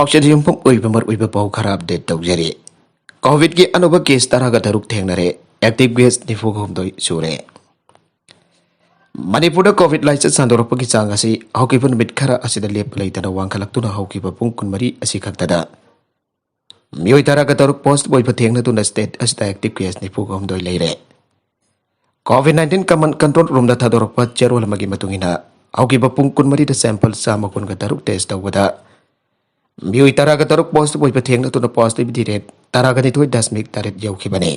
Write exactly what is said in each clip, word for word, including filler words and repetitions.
ꯄꯥꯎꯆꯦꯗ ꯌꯨꯝꯐꯝ ꯑꯣꯏꯕ ꯃꯔꯨꯑꯣꯏꯕ ꯄꯥꯎ ꯈꯔ ꯑꯞꯗꯦꯠ ꯇꯧꯖꯔꯤ꯫ ꯀꯣꯚꯤꯗꯀꯤ ꯑꯅꯧꯕ ꯀꯦꯁ ꯇꯔꯥꯒ ꯇꯔꯨꯛ ꯊꯦꯡꯅꯔꯦ, ꯑꯦꯛꯇꯤꯚ ꯀꯦꯁ ꯅꯤꯐꯨꯒ ꯍꯨꯝꯗꯣꯏ ꯁꯨꯔꯦ꯫ ꯃꯅꯤꯄꯨꯔꯗ ꯀꯣꯚꯤꯗ ꯂꯥꯏꯆꯠ ꯁꯟꯗꯣꯔꯛꯄꯒꯤ ꯆꯥꯡ ꯑꯁꯤ ꯍꯧꯈꯤꯕ ꯅꯨꯃꯤꯠ ꯈꯔ ꯑꯁꯤꯗ ꯂꯦꯞꯄ ꯂꯩꯇꯅ ꯋꯥꯡꯈꯠꯂꯛꯇꯨꯅ ꯍꯧꯈꯤꯕ ꯄꯨꯡ ꯀꯨꯟꯃꯔꯤ ꯑꯁꯤ ꯈꯛꯇꯗ ꯃꯤꯑꯣꯏ ꯇꯔꯥꯒ ꯇꯔꯨꯛ ꯄꯣꯖꯤꯇꯤꯚ ꯑꯣꯏꯕ ꯊꯦꯡꯅꯗꯨꯅ ꯁ꯭ꯇꯦꯠ ꯑꯁꯤꯗ ꯑꯦꯛꯇꯤꯚ ꯀꯦꯁ ꯅꯤꯐꯨꯒ ꯍꯨꯝꯗꯣꯏ ꯂꯩꯔꯦ꯫ ꯀꯣꯚꯤꯗ ꯅꯥꯏꯟꯇꯤꯟ ꯀꯃꯟ ꯀꯟꯇ꯭ꯔꯣꯜ ꯔꯨꯝꯗ ꯊꯥꯗꯣꯔꯛꯄ ꯆꯦꯔꯣꯜ ꯑꯃꯒꯤ ꯃꯇꯨꯡ ꯏꯟꯅ, ꯍꯧꯈꯤꯕ ꯄꯨꯡ ꯀꯨꯟꯃꯔꯤꯗ ꯁꯦꯝꯄꯜ ꯆꯥꯝꯃ ꯀꯨꯟꯒ ꯇꯔꯨꯛ ꯇꯦꯁ ꯇꯧꯕꯗ ꯃꯤꯑꯣꯏ ꯇꯔꯥꯒ ꯇꯔꯨꯛ ꯄꯣꯖꯤꯇꯤꯚ ꯑꯣꯏꯕ ꯊꯦꯡꯅꯗꯨꯅ ꯄꯣꯖꯤꯇꯤꯚꯤꯇꯤ ꯔꯦꯠ ꯇꯔꯥꯒ ꯅꯤꯊꯣꯏ ꯗꯁꯃꯤꯛ ꯇꯔꯦꯠ ꯌꯧꯈꯤꯕꯅꯤ꯫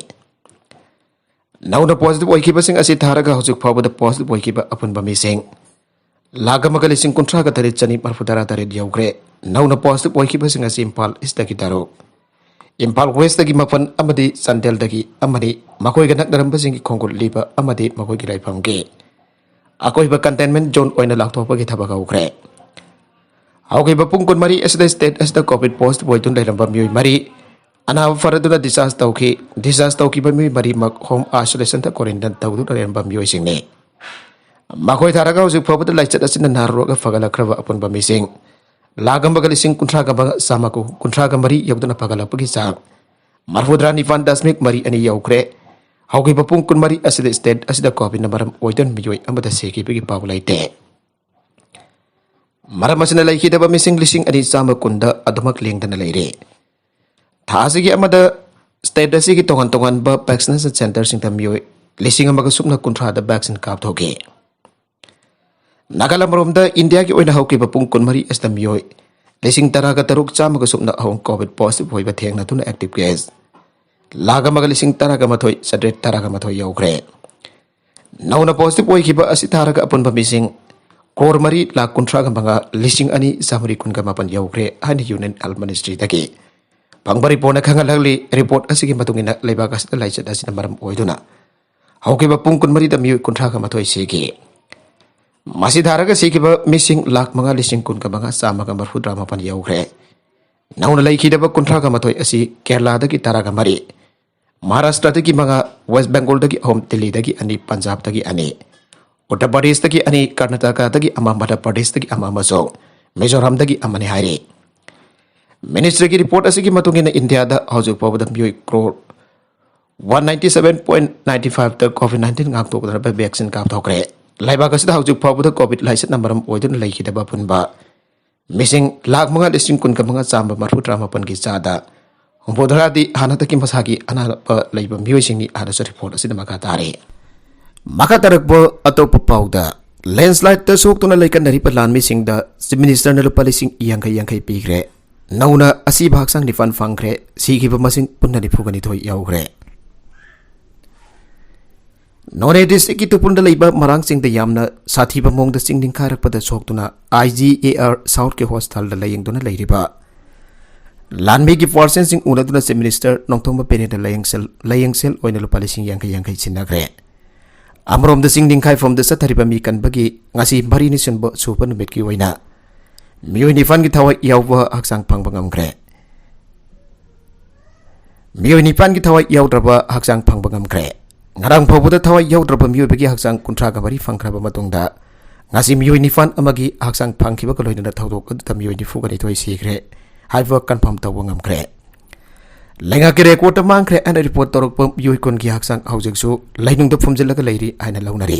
ꯅꯧꯅ ꯄꯣꯖꯤꯇꯤꯚ ꯑꯣꯏꯈꯤꯕꯁꯤꯡ ꯑꯁꯤ ꯊꯥꯔꯒ ꯍꯧꯖꯤꯛ ꯐꯥꯎꯕꯗ ꯄꯣꯖꯤꯇꯤꯚ ꯑꯣꯏꯈꯤꯕ ꯑꯄꯨꯟꯕ ꯃꯤꯁꯤꯡ ꯂꯥꯈ ꯑꯃꯒ ꯂꯤꯁꯤꯡ ꯀꯨꯟꯊ꯭ꯔꯥꯒ ꯇꯔꯦꯠ ꯆꯅꯤ ꯃꯔꯐꯨ ꯇꯔꯥ ꯇꯔꯦꯠ ꯌꯧꯈ꯭ꯔꯦ꯫ ꯅꯧꯅ ꯄꯣꯖꯤꯇꯤꯚ ꯑꯣꯏꯈꯤꯕꯁꯤꯡ ꯑꯁꯤ ꯏꯝꯐꯥꯜ ꯏꯁꯇꯒꯤ ꯇꯔꯨꯛ, ꯏꯝꯐꯥꯜ ꯋꯦꯁꯇꯒꯤ ꯃꯥꯄꯟ ꯑꯃꯗꯤ ꯆꯥꯟꯗꯦꯜꯗꯒꯤ ꯑꯃꯅꯤ꯫ ꯃꯈꯣꯏꯒ ꯅꯛꯅꯔꯝꯕꯁꯤꯡꯒꯤ ꯈꯣꯡꯒꯨꯜ ꯂꯤꯕ ꯑꯃꯗꯤ ꯃꯈꯣꯏꯒꯤ ꯂꯩꯐꯝꯒꯤ ꯑꯀꯣꯏꯕ ꯀꯟꯇꯦꯟꯃꯦꯟ ꯖꯣꯟ ꯑꯣꯏꯅ ꯂꯥꯎꯊꯣꯛꯄꯒꯤ ꯊꯕꯛ ꯍꯧꯈ꯭ꯔꯦ꯫ ꯍꯧꯈꯤꯕ ꯄꯨꯡ ꯀꯨꯟꯃꯔꯤ ꯑꯁꯤꯗ ꯁ꯭ꯇꯦꯠ ꯑꯁꯤꯗ ꯀꯣꯚꯤꯗ ꯄꯣꯖꯤꯇꯤꯚ ꯑꯣꯏꯗꯨꯅ ꯂꯩꯔꯝꯕ ꯃꯤꯑꯣꯏ ꯃꯔꯤ ꯑꯅꯥꯕ ꯐꯔꯗꯨꯅ ꯗꯤꯁꯆꯥꯔꯖ ꯇꯧꯈꯤ꯫ ꯗꯤꯁꯆꯥꯔꯖ ꯇꯧꯈꯤꯕ ꯃꯤꯑꯣꯏ ꯃꯔꯤꯃꯛ ꯍꯣꯝ ꯑꯥꯏꯁꯣꯂꯦꯁꯟꯗ ꯀ꯭ꯋꯥꯔꯦꯟꯇꯥꯏꯟ ꯇꯧꯗꯨꯅ ꯂꯩꯔꯝꯕ ꯃꯤꯑꯣꯏꯁꯤꯡꯅꯤ꯫ ꯃꯈꯣꯏ ꯊꯥꯔꯒ ꯍꯧꯖꯤꯛ ꯐꯥꯎꯕꯗ ꯂꯥꯏꯆꯠ ꯑꯁꯤꯅ ꯅꯥꯔꯨꯔꯒ ꯐꯒꯠꯂꯛꯈ꯭ꯔꯕ ꯑꯄꯨꯟꯕ ꯃꯤꯁꯤꯡ ꯂꯥꯈ ꯑꯃꯒ ꯂꯤꯁꯤꯡ ꯀꯨꯟꯊ꯭ꯔꯥꯒ ꯃꯉꯥ ꯆꯥꯝꯃ ꯀꯨꯟꯊ꯭ꯔꯥꯒ ꯃꯔꯤ ꯌꯧꯗꯨꯅ ꯐꯒꯠꯂꯛꯄꯒꯤ ꯆꯥꯡ ꯃꯔꯐꯨꯇꯔꯥ ꯅꯤꯄꯥꯟ ꯗꯁꯃꯤꯛ ꯃꯔꯤ ꯑꯅꯤ ꯌꯧꯈ꯭ꯔꯦ꯫ ꯍꯧꯈꯤꯕ ꯄꯨꯡ ꯀꯨꯟꯃꯔꯤ ꯑꯁꯤꯗ ꯁ꯭ꯇꯦꯠ ꯑꯁꯤꯗ ꯀꯣꯚꯤꯗꯅ ꯃꯔꯝ ꯑꯣꯏꯗꯨꯅ ꯃꯤꯑꯣꯏ ꯑꯃꯗ ꯁꯤꯈꯤꯕꯒꯤ ꯄꯥꯎ ꯂꯩꯇꯦ꯫ ꯃꯔꯝ ꯑꯁꯤꯅ ꯂꯩꯈꯤꯗꯕ ꯃꯤꯁꯤꯡ ꯂꯤꯁꯤꯡ ꯑꯅꯤ ꯆꯥꯝꯃ ꯀꯨꯟꯗ ꯑꯗꯨꯃꯛ ꯂꯦꯡꯗꯅ ꯂꯩꯔꯦ꯫ ꯊꯥ ꯑꯁꯤꯒꯤ ꯑꯃꯗ ꯁ꯭ꯇꯦꯠ ꯑꯁꯤꯒꯤ ꯇꯣꯉꯥꯟ ꯇꯣꯉꯥꯟꯕ ꯚꯦꯛꯁꯤꯅꯦꯁꯟ ꯁꯦꯟꯇꯔꯁꯤꯡꯗ ꯃꯤꯑꯣꯏ ꯂꯤꯁꯤꯡ ꯑꯃꯒ ꯁꯨꯞꯅ ꯀꯨꯟꯊ꯭ꯔꯥꯗ ꯚꯦꯛꯁꯤꯟ ꯀꯥꯞꯊꯣꯛꯈꯤ꯫ ꯅꯥꯒꯥꯂꯦꯟꯗ ꯏꯟꯗꯤꯌꯥꯒꯤ ꯑꯣꯏꯅ ꯍꯧꯈꯤꯕ ꯄꯨꯡ ꯀꯨꯟꯃꯔꯤ ꯑꯁꯤꯗ ꯃꯤꯑꯣꯏ ꯂꯤꯁꯤꯡ ꯇꯔꯥꯒ ꯇꯔꯨꯛ ꯆꯥꯝꯃꯒ ꯁꯨꯞꯅ ꯑꯍꯨꯝ ꯀꯣꯚꯤꯗ ꯄꯣꯖꯤꯇꯤꯚ ꯑꯣꯏꯕ ꯊꯦꯡꯅꯗꯨꯅ ꯑꯦꯛꯇꯤꯚ ꯀꯦꯁ ꯂꯥꯈ ꯑꯃꯒ ꯂꯤꯁꯤꯡ ꯇꯔꯥꯒ ꯃꯥꯊꯣꯏ ꯆꯥꯇ꯭ꯔꯦꯠ ꯇꯔꯥꯒ ꯃꯥꯊꯣꯏ ꯌꯧꯈ꯭ꯔꯦ꯫ ꯅꯧꯅ ꯄꯣꯖꯤꯇꯤꯚ ꯑꯣꯏꯈꯤꯕ ꯑꯁꯤ ꯊꯥꯔꯒ ꯑꯄꯨꯟꯕ ꯃꯤꯁꯤꯡ ꯀ꯭ꯔꯣꯔ ꯃꯔꯤ ꯂꯥꯈ ꯀꯨꯟꯊ꯭ꯔꯥꯒ ꯃꯉꯥ ꯂꯤꯁꯤꯡ ꯑꯅꯤ ꯆꯥꯃꯔꯤ ꯀꯨꯟꯒ ꯃꯥꯄꯟ ꯌꯧꯈ꯭ꯔꯦ ꯍꯥꯏꯅ ꯌꯨꯅꯤꯌꯟ ꯍꯦꯜꯊ ꯃꯤꯅꯤꯁꯇ꯭ꯔꯤꯗꯒꯤ ꯐꯪꯕ ꯔꯤꯄꯣꯔꯠꯅ ꯈꯪꯍꯜꯂꯛꯂꯤ꯫ ꯔꯤꯄꯣꯔꯠ ꯑꯁꯤꯒꯤ ꯃꯇꯨꯡ ꯏꯟꯅ ꯂꯩꯕꯥꯛ ꯑꯁꯤꯗ ꯂꯥꯏꯆꯠ ꯑꯁꯤꯅ ꯃꯔꯝ ꯑꯣꯏꯗꯨꯅ ꯍꯧꯈꯤꯕ ꯄꯨꯡ ꯀꯨꯟꯃꯔꯤꯗ ꯃꯤꯑꯣꯏ ꯀꯨꯟꯊ꯭ꯔꯥꯒ ꯃꯥꯊꯣꯏ ꯁꯤꯈꯤ꯫ ꯃꯁꯤ ꯊꯥꯔꯒ ꯁꯤꯈꯤꯕ ꯃꯤꯁꯤꯡ ꯂꯥꯈ ꯃꯉꯥ ꯂꯤꯁꯤꯡ ꯀꯨꯟꯒ ꯃꯉꯥ ꯆꯥꯝꯃꯒ ꯃꯔꯐꯨꯇꯔꯥ ꯃꯥꯄꯟ ꯌꯧꯈ꯭ꯔꯦ꯫ ꯅꯧꯅ ꯂꯩꯈꯤꯗꯕ ꯀꯨꯟꯊ꯭ꯔꯥꯒ ꯃꯥꯊꯣꯏ ꯑꯁꯤ ꯀꯦꯔꯂꯥꯗꯒꯤ ꯇꯔꯥꯒ ꯃꯔꯤ, ꯃꯍꯥꯔꯥꯁꯇ꯭ꯔꯗꯒꯤ ꯃꯉꯥ, ꯋꯦꯁ ꯕꯦꯡꯒꯣꯜꯗꯒꯤ ꯑꯍꯨꯝ, ꯗꯤꯜꯂꯤꯗꯒꯤ ꯑꯅꯤ, ꯄꯟꯖꯥꯕꯇꯒꯤ ꯑꯅꯤ, ꯎꯠꯇꯔ ꯄ꯭ꯔꯗꯦꯁꯇꯒꯤ ꯑꯅꯤ, ꯀꯔꯅꯥꯇꯀꯥꯗꯒꯤ ꯑꯃ, ꯃꯙ꯭ꯌ ꯄ꯭ꯔꯗꯦꯁꯇꯒꯤ ꯑꯃ ꯑꯃꯁꯨꯡ ꯃꯤꯖꯣꯔꯥꯝꯗꯒꯤ ꯑꯃꯅꯤ ꯍꯥꯏꯔꯤ꯫ ꯃꯤꯅꯤꯁꯇ꯭ꯔꯤꯒꯤ ꯔꯤꯄꯣꯔꯠ ꯑꯁꯤꯒꯤ ꯃꯇꯨꯡ ꯏꯟꯅ, ꯏꯟꯗꯤꯌꯥꯗ ꯍꯧꯖꯤꯛ ꯐꯥꯎꯕꯗ ꯃꯤꯑꯣꯏ crore one ninety seven point ninety ꯐꯥꯏꯚꯇ ꯀꯣꯚꯤꯗ ꯅꯥꯏꯟꯇꯤꯟ ꯉꯥꯛꯊꯣꯛꯅꯕ ꯚꯦꯛꯁꯤꯟ ꯀꯥꯞꯊꯣꯛꯈ꯭ꯔꯦ꯫ ꯂꯩꯕꯥꯛ ꯑꯁꯤꯗ ꯍꯧꯖꯤꯛ ꯐꯥꯎꯕꯗ ꯀꯣꯚꯤꯗ ꯂꯥꯏꯆꯠꯅ ꯃꯔꯝ ꯑꯣꯏꯗꯨꯅ ꯂꯩꯈꯤꯗꯕ ꯑꯄꯨꯟꯕ ꯃꯤꯁꯤꯡ ꯂꯥꯈ ꯃꯉꯥ ꯂꯤꯁꯤꯡ ꯀꯨꯟꯒ ꯃꯉꯥ ꯆꯥꯝꯃ ꯃꯔꯤꯐꯨ ꯇꯔꯥ ꯃꯥꯄꯟꯒꯤ ꯆꯥꯗ ꯍꯨꯝꯐꯨꯇꯔꯥꯗꯤ ꯍꯥꯟꯅꯗꯒꯤ ꯃꯁꯥꯒꯤ ꯑꯅꯥꯕ ꯂꯩꯕ ꯃꯤꯑꯣꯏꯁꯤꯡꯅꯤ ꯍꯥꯏꯅꯁꯨ ꯔꯤꯄꯣꯔꯠ ꯑꯁꯤꯗ ꯃꯈꯥ ꯇꯥꯔꯤ꯫ ꯃꯈꯥ ꯇꯥꯔꯛꯄ ꯑꯇꯣꯞꯄ ꯄꯥꯎꯗ, ꯂꯦꯟꯁ꯭ꯂꯥꯏꯗꯇ ꯁꯣꯛꯇꯨꯅ ꯂꯩꯀꯠꯅꯔꯤꯕ ꯂꯥꯟꯃꯤꯁꯤꯡꯗ ꯆꯤꯐ ꯃꯤꯅꯤꯁꯇꯔꯅ ꯂꯨꯄꯥ ꯂꯤꯁꯤꯡ ꯌꯥꯡꯈꯩ ꯌꯥꯡꯈꯩ ꯄꯤꯈ꯭ꯔꯦ꯫ ꯅꯧꯅ ꯑꯁꯤꯕ ꯍꯛꯆꯥꯡ ꯅꯤꯄꯥꯟ ꯐꯪꯈ꯭ꯔꯦ꯫ ꯁꯤꯈꯤꯕ ꯃꯁꯤꯡ ꯄꯨꯟꯅ ꯅꯤꯐꯨꯒ ꯅꯤꯊꯣꯏ ꯌꯧꯈ꯭ꯔꯦ꯫ ꯅꯣꯅꯦ ꯗꯤꯁꯇ꯭ꯔꯤꯛꯀꯤ ꯇꯨꯄꯨꯜꯗ ꯂꯩꯕ ꯃꯔꯥꯡꯆꯤꯡꯗ ꯌꯥꯝꯅ ꯁꯥꯊꯤꯕ ꯃꯑꯣꯡꯗ ꯆꯤꯡ ꯅꯤꯡꯈꯥꯏꯔꯛꯄꯗ ꯁꯣꯛꯇꯨꯅ ꯑꯥꯏ ꯖꯤ ꯑꯦ ꯑꯥꯔ ꯁꯥꯎꯠꯀꯤ ꯍꯣꯁꯄꯤꯇꯥꯜꯗ ꯂꯥꯌꯦꯡꯗꯨꯅ ꯂꯩꯔꯤꯕ ꯂꯥꯟꯃꯤꯒꯤ ꯄꯥꯔꯁꯟꯁꯤꯡ ꯎꯅꯗꯨꯅ ꯆꯤꯐ ꯃꯤꯅꯤꯁꯇꯔ ꯅꯣꯡꯊꯣꯝꯕꯝ ꯕꯤꯔꯦꯟꯅ ꯂꯥꯌꯦꯡꯁꯦꯜ, ꯂꯥꯌꯦꯡꯁꯦꯜ ꯑꯣꯏꯅ ꯂꯨꯄꯥ ꯂꯤꯁꯤꯡ ꯌꯥꯡꯈꯩ ꯌꯥꯡꯈꯩ ꯁꯤꯟꯅꯈ꯭ꯔꯦ꯫ ꯑꯃꯔꯣꯝꯗ, ꯆꯤꯡ ꯅꯤꯡꯈꯥꯏꯐꯝꯗ ꯆꯠꯊꯔꯤꯕ ꯃꯤ ꯀꯟꯕꯒꯤ ꯉꯁꯤ ꯃꯔꯤꯅꯤ ꯁꯨꯕ, ꯁꯨꯕ ꯅꯨꯃꯤꯠꯀꯤ ꯑꯣꯏꯅ ꯃꯤꯑꯣꯏ ꯅꯤꯄꯥꯟꯒꯤ ꯊꯋꯥꯏ ꯌꯥꯎꯕ ꯍꯛꯆꯥꯡ ꯐꯪꯕ ꯉꯝꯈ꯭ꯔꯦ꯫ ꯃꯤꯑꯣꯏ ꯅꯤꯄꯥꯟꯒꯤ ꯊꯋꯥꯏ ꯌꯥꯎꯗ꯭ꯔꯕ ꯍꯛꯆꯥꯡ ꯐꯪꯕ ꯉꯝꯈ꯭ꯔꯦ꯫ ꯉꯔꯥꯡ ꯐꯥꯎꯕꯗ ꯊꯋꯥꯏ ꯌꯥꯎꯗ꯭ꯔꯕ ꯃꯤꯑꯣꯏꯕꯒꯤ ꯍꯛꯆꯥꯡ ꯀꯨꯟꯊ꯭ꯔꯥꯒ ꯃꯔꯤ ꯐꯪꯈ꯭ꯔꯕ ꯃꯇꯨꯡꯗ, ꯉꯁꯤ ꯃꯤꯑꯣꯏ ꯅꯤꯄꯥꯟ ꯑꯃꯒꯤ ꯍꯛꯆꯥꯡ ꯐꯪꯈꯤꯕꯒ ꯂꯣꯏꯅꯅ ꯊꯧꯗꯣꯛ ꯑꯗꯨꯗ ꯃꯤꯑꯣꯏ ꯅꯤꯐꯨꯒ ꯅꯤꯊꯣꯏ ꯁꯤꯈ꯭ꯔꯦ ꯍꯥꯏꯕ ꯀꯟꯐꯥꯔꯝ ꯇꯧꯕ ꯉꯝꯈ꯭ꯔꯦ꯫ ꯂꯩꯉꯥꯛꯀꯤ ꯔꯦꯀꯣꯔꯗꯇ ꯃꯥꯡꯈ꯭ꯔꯦ ꯍꯥꯏꯅ ꯔꯤꯄꯣꯔꯠ ꯇꯧꯔꯛꯄ ꯃꯤꯑꯣꯏ ꯀꯨꯟꯒꯤ ꯍꯛꯆꯥꯡ ꯍꯧꯖꯤꯛꯁꯨ ꯂꯩꯅꯨꯡꯗ ꯐꯨꯝꯖꯤꯜꯂꯒ ꯂꯩꯔꯤ ꯍꯥꯏꯅ ꯂꯧꯅꯔꯤ꯫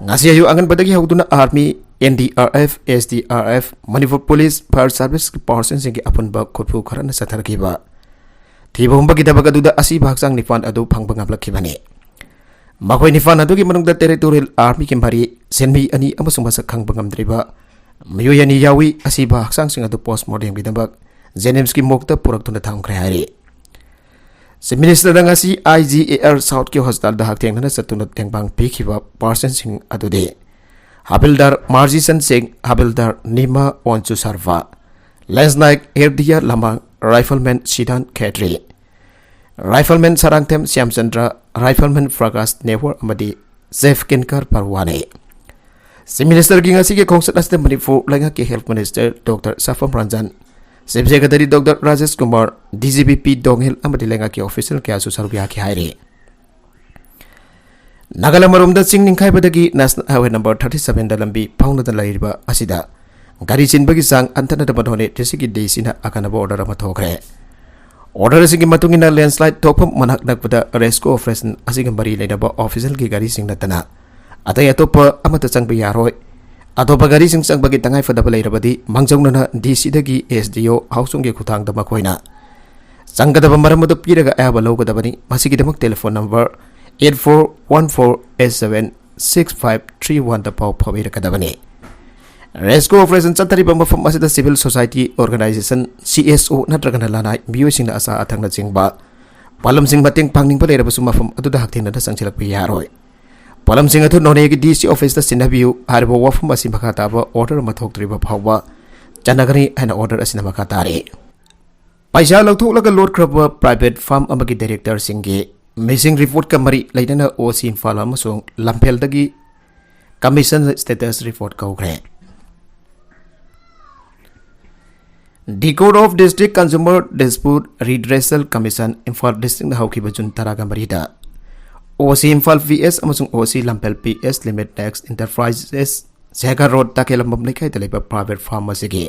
ꯉꯁꯤ ꯑꯌꯨꯛ ꯑꯉꯟꯕꯗꯒꯤ ꯍꯧꯗꯨꯅ army, N D R F, S D R F, Manipur police, fire ꯁꯥꯔꯚꯤꯁꯀꯤ ꯄꯥꯔꯁꯟꯁꯤꯡꯒꯤ ꯑꯄꯨꯟꯕ ꯈꯨꯠꯄꯨ ꯈꯔꯅ ꯆꯠꯊꯔꯛꯈꯤꯕ ꯊꯤꯕ ꯍꯨꯝꯕꯒꯤ ꯊꯕꯛ ꯑꯗꯨꯗ ꯑꯁꯤꯕ ꯍꯛꯆꯥꯡ ꯅꯤꯄꯥꯟ ꯑꯗꯨ ꯐꯪꯕ ꯉꯝꯂꯛꯈꯤꯕꯅꯤ꯫ ꯃꯈꯣꯏ ꯅꯤꯄꯥꯟ ꯑꯗꯨꯒꯤ ꯃꯅꯨꯡꯗ ꯇꯦꯔꯤꯇꯣꯔꯤꯌꯦꯜ ꯑꯥꯔꯃꯤꯒꯤ ꯃꯔꯤ, ꯁꯤꯟꯃꯤ ꯑꯅꯤ ꯑꯃꯁꯨꯡ ꯃꯁꯛ ꯈꯪꯕ ꯉꯝꯗ꯭ꯔꯤꯕ ꯃꯤꯑꯣꯏ ꯑꯅꯤ ꯌꯥꯎꯏ꯫ ꯑꯁꯤꯕ ꯍꯛꯆꯥꯡꯁꯤꯡ ꯑꯗꯨ ꯄꯣꯁꯃꯣꯔꯇꯦꯝꯒꯤꯗꯃꯛ ꯖꯦꯅꯤꯝꯁꯀꯤ ꯃꯣꯔꯒꯇ ꯄꯨꯔꯛꯇꯨꯅ ꯊꯝꯈ꯭ꯔꯦ ꯍꯥꯏꯔꯤ꯫ ꯆꯤꯐ ꯃꯤꯅꯤꯁꯇꯔꯅ ꯉꯁꯤ ꯑꯥꯏ ꯖꯤ ꯑꯦ ꯑꯥꯔ ꯁꯥꯎꯠꯀꯤ ꯍꯣꯁꯄꯤꯇꯥꯜꯗ ꯍꯛꯊꯦꯡꯅꯅ ꯆꯠꯇꯨꯅ ꯇꯦꯡꯕꯥꯡ ꯄꯤꯈꯤꯕ ꯄꯥꯔꯁꯟꯁꯤꯡ ꯑꯗꯨꯗꯤ ꯍꯥꯕꯤꯜꯗꯥꯔ ꯃꯥꯔꯖꯤꯁꯟ ꯁꯤꯡ, ꯍꯥꯕꯤꯜꯗꯥꯔ ꯅꯤꯃꯥ ꯑꯣꯟꯆꯨ ꯁꯥꯔꯚꯥ, ꯂꯦꯟꯁ ꯅꯥꯏꯛ ꯑꯦꯔꯗꯤꯌꯥ ꯂꯃꯥꯡ, ꯔꯥꯏꯐꯜꯃꯦꯟ ꯁꯤꯗꯥꯟ ꯈꯦꯇ꯭ꯔꯤ, ꯔꯥꯏꯐꯜꯃꯦꯟ ꯁꯔꯥꯡꯊꯦꯝ ꯁ꯭ꯌꯥꯝꯆꯟꯗ꯭ꯔ, ꯔꯥꯏꯐꯜꯃꯦꯟ ꯄ꯭ꯔꯀꯥꯁ ꯅꯦꯍꯣꯔ ꯑꯃꯗꯤ ꯆꯤꯐ ꯀꯤꯟꯀꯔ ꯄꯔꯋꯥꯅꯤ꯫ ꯆꯤꯐ ꯃꯤꯅꯤꯁꯇꯔꯒꯤ ꯉꯁꯤꯒꯤ ꯈꯣꯡꯆꯠ ꯑꯁꯤꯗ ꯃꯅꯤꯄꯨꯔ ꯂꯩꯉꯥꯛꯀꯤ health minister doctor Sapam Ranjan, chief secretary doctor Rajesh Kumar, D G P P Doungel ꯑꯃꯗꯤ ꯂꯩꯉꯥꯛꯀꯤ ꯑꯣꯐꯤꯁꯤꯌꯦꯜ ꯀꯌꯥꯁꯨ ꯁꯔꯨꯛ ꯌꯥꯈꯤ ꯍꯥꯏꯔꯤ꯫ ꯅꯥꯒꯥꯂꯦꯟ ꯃꯔꯣꯝꯗ ꯆꯤꯡ ꯅꯤꯡꯈꯥꯏꯕꯗꯒꯤ ꯅꯦꯁꯅꯦꯜ ꯍꯥꯏꯋꯦ ꯅꯝꯕꯔ ꯊꯥꯔꯇꯤ ꯁꯚꯦꯟꯗ ꯂꯝꯕꯤ ꯐꯥꯎꯅꯗꯅ ꯂꯩꯔꯤꯕ ꯑꯁꯤꯗ ꯒꯥꯔꯤ ꯆꯤꯟꯕꯒꯤ ꯆꯥꯡ ꯍꯟꯊꯅꯕ ꯅꯣꯅꯦ ꯗꯤꯁꯇ꯭ꯔꯤꯛꯀꯤ ꯗꯤ ꯁꯤꯅ ꯑꯀꯟꯕ ꯑꯣꯔꯗꯔ ꯑꯃ ꯊꯣꯛꯈ꯭ꯔꯦ꯫ ꯑꯣꯔꯗꯔꯁꯤꯡꯒꯤ ꯃꯇꯨꯡ ꯏꯟꯅ, ꯂꯦꯟꯁꯂꯥꯏꯠ ꯊꯣꯛꯐꯝ ꯃꯅꯥꯛ ꯅꯛꯄꯗ ꯔꯦꯁꯀ꯭ꯌꯨ ꯑꯣꯄꯔꯦꯁꯟ ꯑꯁꯤꯒ ꯃꯔꯤ ꯂꯩꯅꯕ ꯑꯣꯐꯤꯁꯤꯌꯦꯜꯒꯤ ꯒꯥꯔꯤꯁꯤꯡ ꯅꯠꯇꯅ ꯑꯇꯩ ꯑꯇꯣꯞꯄ ꯑꯃꯠꯇ ꯆꯪꯕ ꯌꯥꯔꯣꯏ꯫ ꯑꯇꯣꯞꯄ ꯒꯥꯔꯤꯁꯤꯡ ꯆꯪꯕꯒꯤ ꯇꯉꯥꯏꯐꯗꯕ ꯂꯩꯔꯕꯗꯤ, ꯃꯥꯡꯖꯧꯅꯅ ꯗꯤ ꯁꯤꯗꯒꯤ ꯑꯦꯁ ꯗꯤ ꯑꯣ ꯍꯥꯎꯁꯨꯡꯒꯤ ꯈꯨꯠꯊꯥꯡꯗ ꯃꯈꯣꯏꯅ ꯆꯪꯒꯗꯕ ꯃꯔꯝ ꯑꯗꯨ ꯄꯤꯔꯒ ꯑꯌꯥꯕ ꯂꯧꯒꯗꯕꯅꯤ꯫ ꯃꯁꯤꯒꯤꯗꯃꯛ telephone number eight four one four eight seven six five three one ꯗ ꯄꯥꯎ ꯐꯥꯎꯕꯤꯔꯛꯀꯗꯕꯅꯤ꯫ ꯔꯦꯁꯀ꯭ꯌꯨ ꯑꯣꯄꯔꯦꯁꯟ ꯆꯠꯊꯔꯤꯕ ꯃꯐꯝ ꯑꯁꯤꯗ civil society organisation, C S ꯑꯣ ꯅꯠꯇ꯭ꯔꯒꯅ ꯂꯅꯥꯏ ꯃꯤꯑꯣꯏꯁꯤꯡꯅ ꯑꯁꯥ ꯑꯊꯛꯅꯆꯤꯡꯕ ꯄꯣꯠꯂꯝꯁꯤꯡ ꯃꯇꯦꯡ ꯄꯥꯡꯅꯤꯡꯕ ꯂꯩꯔꯕꯁꯨ, ꯃꯐꯝ ꯑꯗꯨꯗ ꯍꯛꯊꯦꯡꯅꯅ ꯆꯪꯁꯤꯜꯂꯛꯄ ꯌꯥꯔꯣꯏ꯫ ꯄꯣꯠꯂꯝꯁꯤꯡ ꯑꯗꯨ ꯅꯣꯅꯦꯒꯤ ꯗꯤ ꯁꯤ ꯑꯣꯐꯤꯁꯇ ꯁꯤꯟꯅꯕꯤꯌꯨ꯫ ꯍꯥꯏꯔꯤꯕ ꯋꯥꯐꯝ ꯑꯁꯤ ꯃꯈꯥ ꯇꯥꯕ ꯑꯣꯔꯗꯔ ꯑꯃ ꯊꯣꯛꯇ꯭ꯔꯤꯕ ꯐꯥꯎꯕ ꯆꯠꯅꯒꯅꯤ ꯍꯥꯏꯅ ꯑꯣꯔꯗꯔ ꯑꯁꯤꯅ ꯃꯈꯥ ꯇꯥꯔꯤ꯫ ꯄꯩꯁꯥ ꯂꯧꯊꯣꯛꯂꯒ ꯂꯣꯠꯈ꯭ꯔꯕ ꯄ꯭ꯔꯥꯏꯚꯦꯠ ꯐꯥꯔꯝ ꯑꯃꯒꯤ ꯗꯥꯏꯔꯦꯛꯇꯔꯁꯤꯡꯒꯤ ꯃꯤꯁꯤꯡ ꯔꯤꯄꯣꯔꯠꯀ ꯃꯔꯤ ꯂꯩꯅꯅ ꯑꯣ ꯁꯤ ꯏꯝꯐꯥꯜ ꯑꯃꯁꯨꯡ ꯂꯝꯐꯦꯜꯗꯒꯤ ꯀꯃꯤꯁꯟ ꯁ꯭ꯇꯦꯇꯁ ꯔꯤꯄꯣꯔꯠ ꯀꯧꯈ꯭ꯔꯦ꯫ The Court of District Consumer Dispute Redressal Commission, Imphal ꯗꯤꯁꯇ꯭ꯔꯤꯛꯅ ꯍꯧꯈꯤꯕ ꯖꯨꯟ ꯇꯔꯥꯒ ꯃꯔꯤꯗ ꯑꯣ ꯁꯤ ꯏꯝꯐꯥꯜ ꯄꯤ ꯑꯦꯁ ꯑꯃꯁꯨꯡ O C Lamphel P S limit Nexus enterprises, Sega road, Takhellambam ꯂꯩꯀꯥꯏꯗ ꯂꯩꯕ ꯄ꯭ꯔꯥꯏꯚꯦꯠ ꯐꯥꯔꯝ ꯑꯁꯤꯒꯤ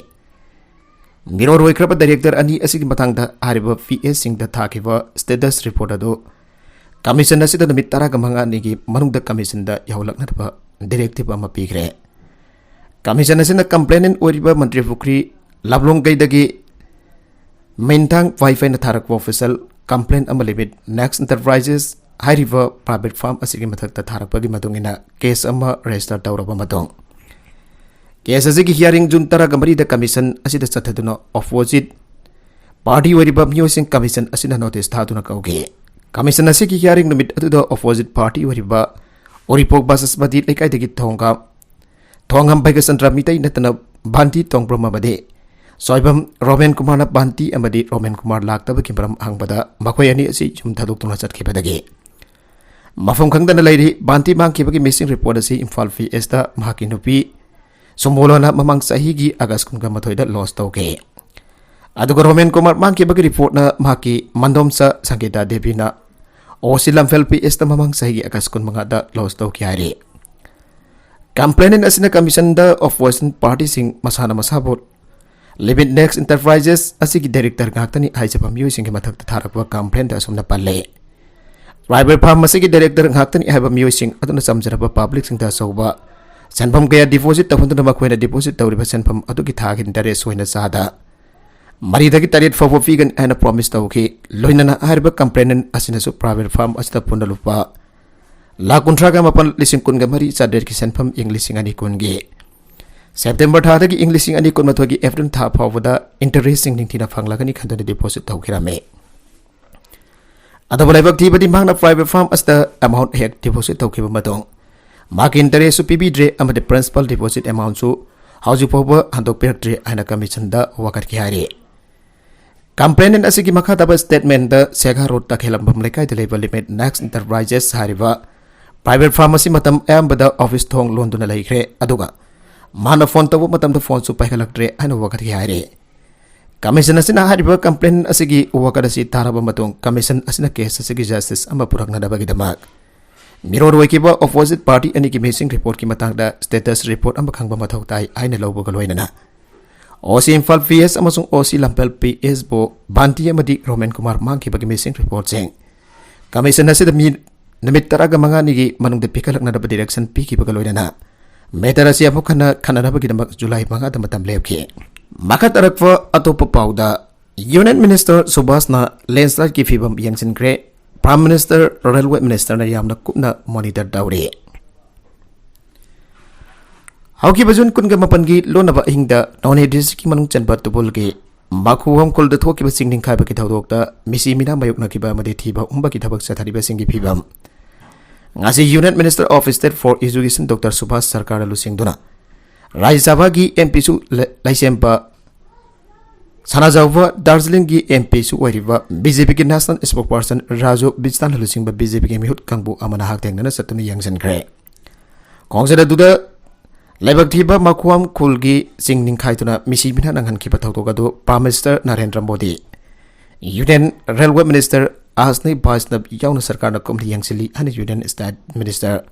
ꯃꯤꯔꯣꯜ ꯑꯣꯏꯈ꯭ꯔꯕ ꯗꯥꯏꯔꯦꯛꯇꯔ ꯑꯅꯤ ꯑꯁꯤꯒꯤ ꯃꯇꯥꯡꯗ ꯍꯥꯏꯔꯤꯕ ꯄꯤ ꯑꯦꯁꯁꯤꯡꯗ ꯊꯥꯈꯤꯕ ꯁ꯭ꯇꯦꯇꯁ ꯔꯤꯄꯣꯔꯠ ꯑꯗꯨ ꯀꯃꯤꯁꯟ ꯑꯁꯤꯗ ꯅꯨꯃꯤꯠ ꯇꯔꯥꯒ ꯃꯉꯥꯅꯤꯒꯤ ꯃꯅꯨꯡꯗ ꯀꯃꯤꯁꯟꯗ ꯌꯧꯍꯜꯂꯛꯅꯕ ꯗꯤꯔꯦꯛꯇꯤꯚ ꯑꯃ ꯄꯤꯈ꯭ꯔꯦ꯫ ꯀꯃꯤꯁꯟ ꯑꯁꯤꯅ ꯀꯝꯄ꯭ꯂꯦꯅꯦꯟ ꯑꯣꯏꯔꯤꯕ ꯃꯟꯇ꯭ꯔꯤ ꯄꯨꯈ꯭ꯔꯤ ꯂꯝꯂꯣꯡꯒꯩꯗꯒꯤ ꯃꯤꯟꯊꯥꯡ ꯋꯥꯏꯐꯩꯅ ꯊꯥꯔꯛꯄ ꯑꯣꯐꯤꯁꯤꯌꯦꯜ ꯀꯝꯄ꯭ꯂꯦꯟ ꯑꯃ ꯂꯤꯃꯤꯠ ꯅꯦꯛꯁ ꯏꯟꯇꯔꯄ꯭ꯔꯥꯏꯖꯦꯁ ꯍꯥꯏꯔꯤꯕ ꯄ꯭ꯔꯥꯏꯚꯦꯠ ꯐꯥꯔꯝ ꯑꯁꯤꯒꯤ ꯃꯊꯛꯇ ꯊꯥꯔꯛꯄꯒꯤ ꯃꯇꯨꯡ ꯏꯟꯅ ꯀꯦꯁ ꯑꯃ ꯔꯦꯖꯤꯁꯇꯔ ꯇꯧꯔꯕ ꯃꯇꯨꯡ, ꯀꯦꯁ ꯑꯁꯤꯒꯤ ꯍꯤꯌꯥꯔꯤꯡ ꯖꯨꯟ ꯇꯔꯥꯒ ꯃꯔꯤꯗ ꯀꯃꯤꯁꯟ ꯑꯁꯤꯗ ꯆꯠꯊꯗꯨꯅ ꯑꯣꯄꯣꯖꯤꯠ ꯄꯥꯔꯇꯤ ꯑꯣꯏꯔꯤꯕ ꯃꯤꯑꯣꯏꯁꯤꯡ ꯀꯃꯤꯁꯟ ꯑꯁꯤꯅ ꯅꯣꯇꯤꯁ ꯊꯥꯗꯨꯅ ꯀꯧꯈꯤ꯫ ꯀꯃꯤꯁꯟ ꯑꯁꯤꯒꯤ ꯍꯤꯌꯥꯔꯤꯡ ꯅꯨꯃꯤꯠ ꯑꯗꯨꯗ ꯑꯣꯄꯣꯖꯤꯠ ꯄꯥꯔꯇꯤ ꯑꯣꯏꯔꯤꯕ ꯎꯔꯤꯄꯣꯛ ꯕꯁꯁꯄꯇꯤ ꯂꯩꯀꯥꯏꯗꯒꯤ ꯊꯣꯡꯒꯥꯝ, ꯊꯣꯡꯒꯥꯝ ꯕꯩꯒꯆꯟꯗ꯭ꯔ ꯃꯤꯇꯩ ꯅꯠꯇꯅ ꯚꯥꯟꯇꯤ ꯇꯣꯡꯕ꯭ꯔꯝ ꯑꯃꯗꯤ ꯁꯣꯏꯕꯝ ꯔꯣꯃꯦꯟ ꯀꯨꯃꯥꯔꯅ ꯚꯥꯟꯇꯤ ꯑꯃꯗꯤ ꯔꯣꯃꯦꯟ ꯀꯨꯃꯥꯔ ꯂꯥꯛꯇꯕꯒꯤ ꯃꯔꯝ ꯍꯪꯕꯗ ꯃꯈꯣꯏ ꯑꯅꯤ ꯑꯁꯤ ꯌꯨꯝ ꯊꯥꯗꯣꯛꯇꯨꯅ ꯆꯠꯈꯤꯕꯗꯒꯤ ꯃꯐꯝ ꯈꯪꯗꯅ ꯂꯩꯔꯤ꯫ ꯚꯥꯟꯇꯤ ꯃꯥꯡꯈꯤꯕꯒꯤ ꯃꯤꯁꯤꯡ ꯔꯤꯄꯣꯔꯠ ꯑꯁꯤ ꯏꯝꯐꯥꯜ ꯄꯤ ꯑꯦꯁꯇ ꯃꯍꯥꯛꯀꯤ ꯅꯨꯄꯤ ꯁꯨꯃꯣꯂꯥꯅ ꯃꯃꯥꯡ ꯆꯍꯤꯒꯤ ꯑꯥꯒꯁ ꯀꯨꯟꯒ ꯃꯥꯊꯣꯏꯗ ꯂꯣꯖ ꯇꯧꯈꯤ꯫ ꯑꯗꯨꯒ ꯔꯣꯃꯦꯟ ꯀꯨꯃꯥꯔ ꯃꯥꯡꯈꯤꯕꯒꯤ ꯔꯤꯄꯣꯔꯠꯅ ꯃꯍꯥꯛꯀꯤ ꯃꯟꯗꯣꯝꯆꯥ ꯁꯪꯒꯤꯇꯥ ꯗꯦꯕꯤꯅ ꯑꯣ ꯁꯤ ꯂꯝꯐꯦꯜ ꯄꯤ ꯑꯦꯁꯇ ꯃꯃꯥꯡ ꯆꯍꯤꯒꯤ ꯑꯥꯒꯁ ꯀꯨꯟꯃꯉꯥꯗ ꯂꯣꯖ ꯇꯧꯈꯤ ꯍꯥꯏꯔꯤ꯫ Complainant ꯑꯁꯤꯅ commissionꯗ opposition partyꯁꯤꯡ ꯃꯁꯥꯅ ꯃꯁꯥꯕꯨ Limit Next Enterprises ꯑꯁꯤꯒꯤ director ꯉꯥꯛꯇꯅꯤ ꯍꯥꯏꯖꯕ ꯃꯤꯑꯣꯏꯁꯤꯡꯒꯤ ꯃꯊꯛꯇ ꯊꯥꯔꯛꯄ complaintꯗ ꯑꯁꯨꯝꯅ ꯄꯜꯂꯦ꯫ Private firm ꯑꯁꯤꯒꯤ director ꯉꯥꯛꯇꯅꯤ ꯍꯥꯏꯕ ꯃꯤꯑꯣꯏꯁꯤꯡ ꯑꯗꯨꯅ ꯆꯝꯖꯔꯕ publicꯁꯤꯡꯗ ꯑꯆꯧꯕ ꯁꯦꯟꯐꯝ ꯀꯌꯥ deposit ꯇꯧꯍꯟꯗꯨꯅ ꯃꯈꯣꯏꯅ deposit ꯇꯧꯔꯤꯕ ꯁꯦꯟꯐꯝ ꯑꯗꯨꯒꯤ ꯊꯥꯒꯤ interest ꯑꯣꯏꯅ ꯆꯥꯗ ꯃꯔꯤꯗꯒꯤ ꯇꯔꯦꯠ ꯐꯥꯎꯕ ꯄꯤꯒꯅꯤ ꯍꯥꯏꯅ promise ꯇꯧꯈꯤ꯫ ꯂꯣꯏꯅꯅ ꯍꯥꯏꯔꯤꯕ complainant ꯑꯁꯤꯅꯁꯨ private firm ꯑꯁꯤꯗ ꯄꯨꯟꯅ ꯂꯨꯄꯥ ꯂꯥꯈ ꯀꯨꯟꯊ꯭ꯔꯥꯒ ꯃꯥꯄꯟ ꯂꯤꯁꯤꯡ ꯀꯨꯟꯒ ꯃꯔꯤ ꯆꯥꯇ꯭ꯔꯦꯠꯀꯤ ꯁꯦꯟꯐꯝ ꯏꯪ ꯂꯤꯁꯤꯡ ꯑꯅꯤ ꯀꯨꯟꯒꯤ September ꯊꯥꯗꯒꯤ ꯏꯪ ꯂꯤꯁꯤꯡ ꯑꯅꯤ ꯀꯨꯟꯃꯥꯊꯣꯏꯒꯤ April ꯊꯥ ꯐꯥꯎꯕꯗ interestꯁꯤꯡ ꯅꯤꯡꯊꯤꯅ ꯐꯪꯂꯒꯅꯤ ꯈꯟꯗꯨꯅ deposit ꯇꯧꯈꯤꯔꯝꯃꯤ꯫ ꯑꯗꯨꯕꯨ ꯂꯥꯏꯕꯛ ꯊꯤꯕꯗꯤ ꯃꯍꯥꯛꯅ private firm ꯑꯁꯤꯗ amount ꯍꯦꯛ deposit ꯇꯧꯈꯤꯕ ꯃꯇꯨꯡ ꯃꯍꯥꯛꯀꯤ interestꯁꯨ ꯄꯤꯕꯤꯗ꯭ꯔꯦ ꯑꯃꯗꯤ principal depositꯁꯨ ꯍꯧꯖꯤꯛ ꯐꯥꯎꯕ ꯍꯟꯗꯣꯛꯄꯤꯔꯛꯇ꯭ꯔꯦ ꯍꯥꯏꯅ commissionꯗ ꯋꯥꯀꯠꯈꯤ ꯍꯥꯏꯔꯤ꯫ Complainant ꯑꯁꯤꯒꯤ ꯃꯈꯥ ꯇꯥꯕ statementꯗ ꯁꯦꯒꯥ ꯔꯣꯗ ꯇꯈꯦꯂꯝꯕꯝ ꯂꯩꯀꯥꯏꯗ ꯂꯩꯕ Limit Next Enterprises ꯍꯥꯏꯔꯤꯕ private firm ꯑꯁꯤ ꯃꯇꯝ ꯑꯌꯥꯝꯕꯗ office ꯊꯣꯡ ꯂꯣꯟꯗꯨꯅ ꯂꯩꯈ꯭ꯔꯦ, ꯑꯗꯨꯒ ꯃꯥꯅ phone ꯇꯧꯕ ꯃꯇꯝꯗ phoneꯁꯨ ꯄꯥꯏꯈꯠꯂꯛꯇ꯭ꯔꯦ ꯍꯥꯏꯅ ꯋꯥꯀꯠꯈꯤ ꯍꯥꯏꯔꯤ꯫ Commission ꯑꯁꯤꯅ ꯍꯥꯏꯔꯤꯕ complainant ꯑꯁꯤꯒꯤ ꯋꯥꯀꯠ ꯑꯁꯤ ꯇꯥꯔꯕ ꯃꯇꯨꯡ commission ꯑꯁꯤꯅ case ꯑꯁꯤꯒꯤ justice ꯑꯃ ꯄꯨꯔꯛꯅꯅꯕꯒꯤꯗꯃꯛ ꯃꯤꯔꯣꯜ ꯑꯣꯏꯈꯤꯕ opposite party ꯑꯅꯤꯒꯤ missing reportꯀꯤ ꯃꯇꯥꯡꯗ status report ꯑꯃ ꯈꯪꯕ ꯃꯊꯧ ꯇꯥꯏ ꯍꯥꯏꯅ ꯂꯧꯕꯒ ꯂꯣꯏꯅꯅ OC ꯏꯝꯐꯥꯜ PS ꯑꯃꯁꯨꯡ OC ꯂꯝꯐꯦꯜ PSꯕꯨ ꯕꯥꯟꯇꯤ ꯑꯃꯗꯤ ꯔꯣꯃꯦꯟ ꯀꯨꯃꯥꯔ ꯃꯥꯡꯈꯤꯕꯒꯤ missing reportꯁꯤꯡ commission ꯑꯁꯤꯗ ꯃꯤ ꯅꯨꯃꯤꯠ ꯇꯔꯥꯒ ꯃꯉꯥꯅꯤꯒꯤ ꯃꯅꯨꯡꯗ ꯄꯤꯈꯠꯂꯛꯅꯅꯕ direction ꯄꯤꯈꯤꯕꯒ ꯂꯣꯏꯅꯅ matter ꯑꯁꯤ ꯑꯃꯨꯛ ꯍꯟꯅ ꯈꯟꯅꯅꯕꯒꯤꯗꯃꯛ July ꯃꯉꯥꯗ ꯃꯇꯝ ꯂꯦꯞꯈꯤ꯫ ꯃꯈꯥ ꯇꯥꯔꯛꯄ ꯑꯇꯣꯞꯄ ꯄꯥꯎꯗ, Union Minister ꯁꯨꯚꯥꯁꯅ landslideꯀꯤ ꯐꯤꯕꯝ ꯌꯦꯡꯁꯤꯟꯈ꯭ꯔꯦ꯫ Prime Minister, Railway Ministerꯅ ꯌꯥꯝꯅ ꯀꯨꯞꯅ monitor ꯇꯧꯔꯤ꯫ ꯍꯧꯈꯤꯕ June ꯀꯨꯟꯒ ꯃꯥꯄꯟꯒꯤ ꯂꯣꯟꯅꯕ ꯑꯍꯤꯡꯗ ꯅꯣꯅꯦ districtꯀꯤ ꯃꯅꯨꯡ ꯆꯟꯕ ꯇꯨꯕꯨꯜꯒꯤ ꯃꯈꯨꯍꯝ ꯈꯨꯜꯗ ꯊꯣꯛꯈꯤꯕ ꯆꯤꯡ ꯅꯤꯡꯈꯥꯏꯕꯒꯤ ꯊꯧꯗꯣꯛꯇ ꯃꯤꯁꯤ ꯃꯤꯅꯥ ꯃꯥꯌꯣꯛꯅꯈꯤꯕ ꯑꯃꯗꯤ ꯊꯤꯕ ꯍꯨꯝꯕꯒꯤ ꯊꯕꯛ ꯆꯠꯊꯔꯤꯕꯁꯤꯡꯒꯤ ꯐꯤꯕꯝ ꯉꯁꯤ Union Minister of State for Education Doctor Subhash ꯁꯔꯀꯥꯔꯅ ꯂꯨꯆꯤꯡꯗꯨꯅ ꯔꯥꯖ꯭ꯌ ꯁꯚꯥꯒꯤ MPꯁꯨ ꯂ-, ꯂꯩꯁꯦꯝꯕ ꯁꯅꯥꯖꯥꯎꯕ ꯗꯥꯔꯖꯤꯂꯤꯡꯒꯤ MPꯁꯨ ꯑꯣꯏꯔꯤꯕ BJPꯒꯤ national spokesperson ꯔꯥꯖꯨ ꯕꯤꯖꯇꯥꯟꯅ ꯂꯨꯆꯤꯡꯕ BJPꯒꯤ ꯃꯤꯍꯨꯠ ꯀꯥꯡꯕꯨ ꯑꯃꯅ ꯍꯛꯊꯦꯡꯅꯅ ꯆꯠꯇꯨꯅ ꯌꯦꯡꯁꯤꯟꯈ꯭ꯔꯦ꯫ ꯈꯣꯡꯆꯠ ꯑꯗꯨꯗ ꯂꯥꯏꯕꯛ ꯊꯤꯕ ꯃꯈꯨꯋꯥꯝ ꯈꯨꯜꯒꯤ ꯆꯤꯡ ꯅꯤꯡꯈꯥꯏꯗꯨꯅ ꯃꯤꯁꯤ ꯃꯤꯅꯥ ꯅꯪꯍꯟꯈꯤꯕ ꯊꯧꯗꯣꯛ ꯑꯗꯨ Prime Minister Narendra Modi, Union Railway Minister ꯑꯁꯅꯤ ꯕꯥꯏꯁꯅꯕ ꯌꯥꯎꯅ ꯁꯔꯀꯥꯔꯅ ꯀꯨꯞꯅ ꯌꯦꯡꯁꯤꯜꯂꯤ ꯍꯥꯏꯅ Union State Minister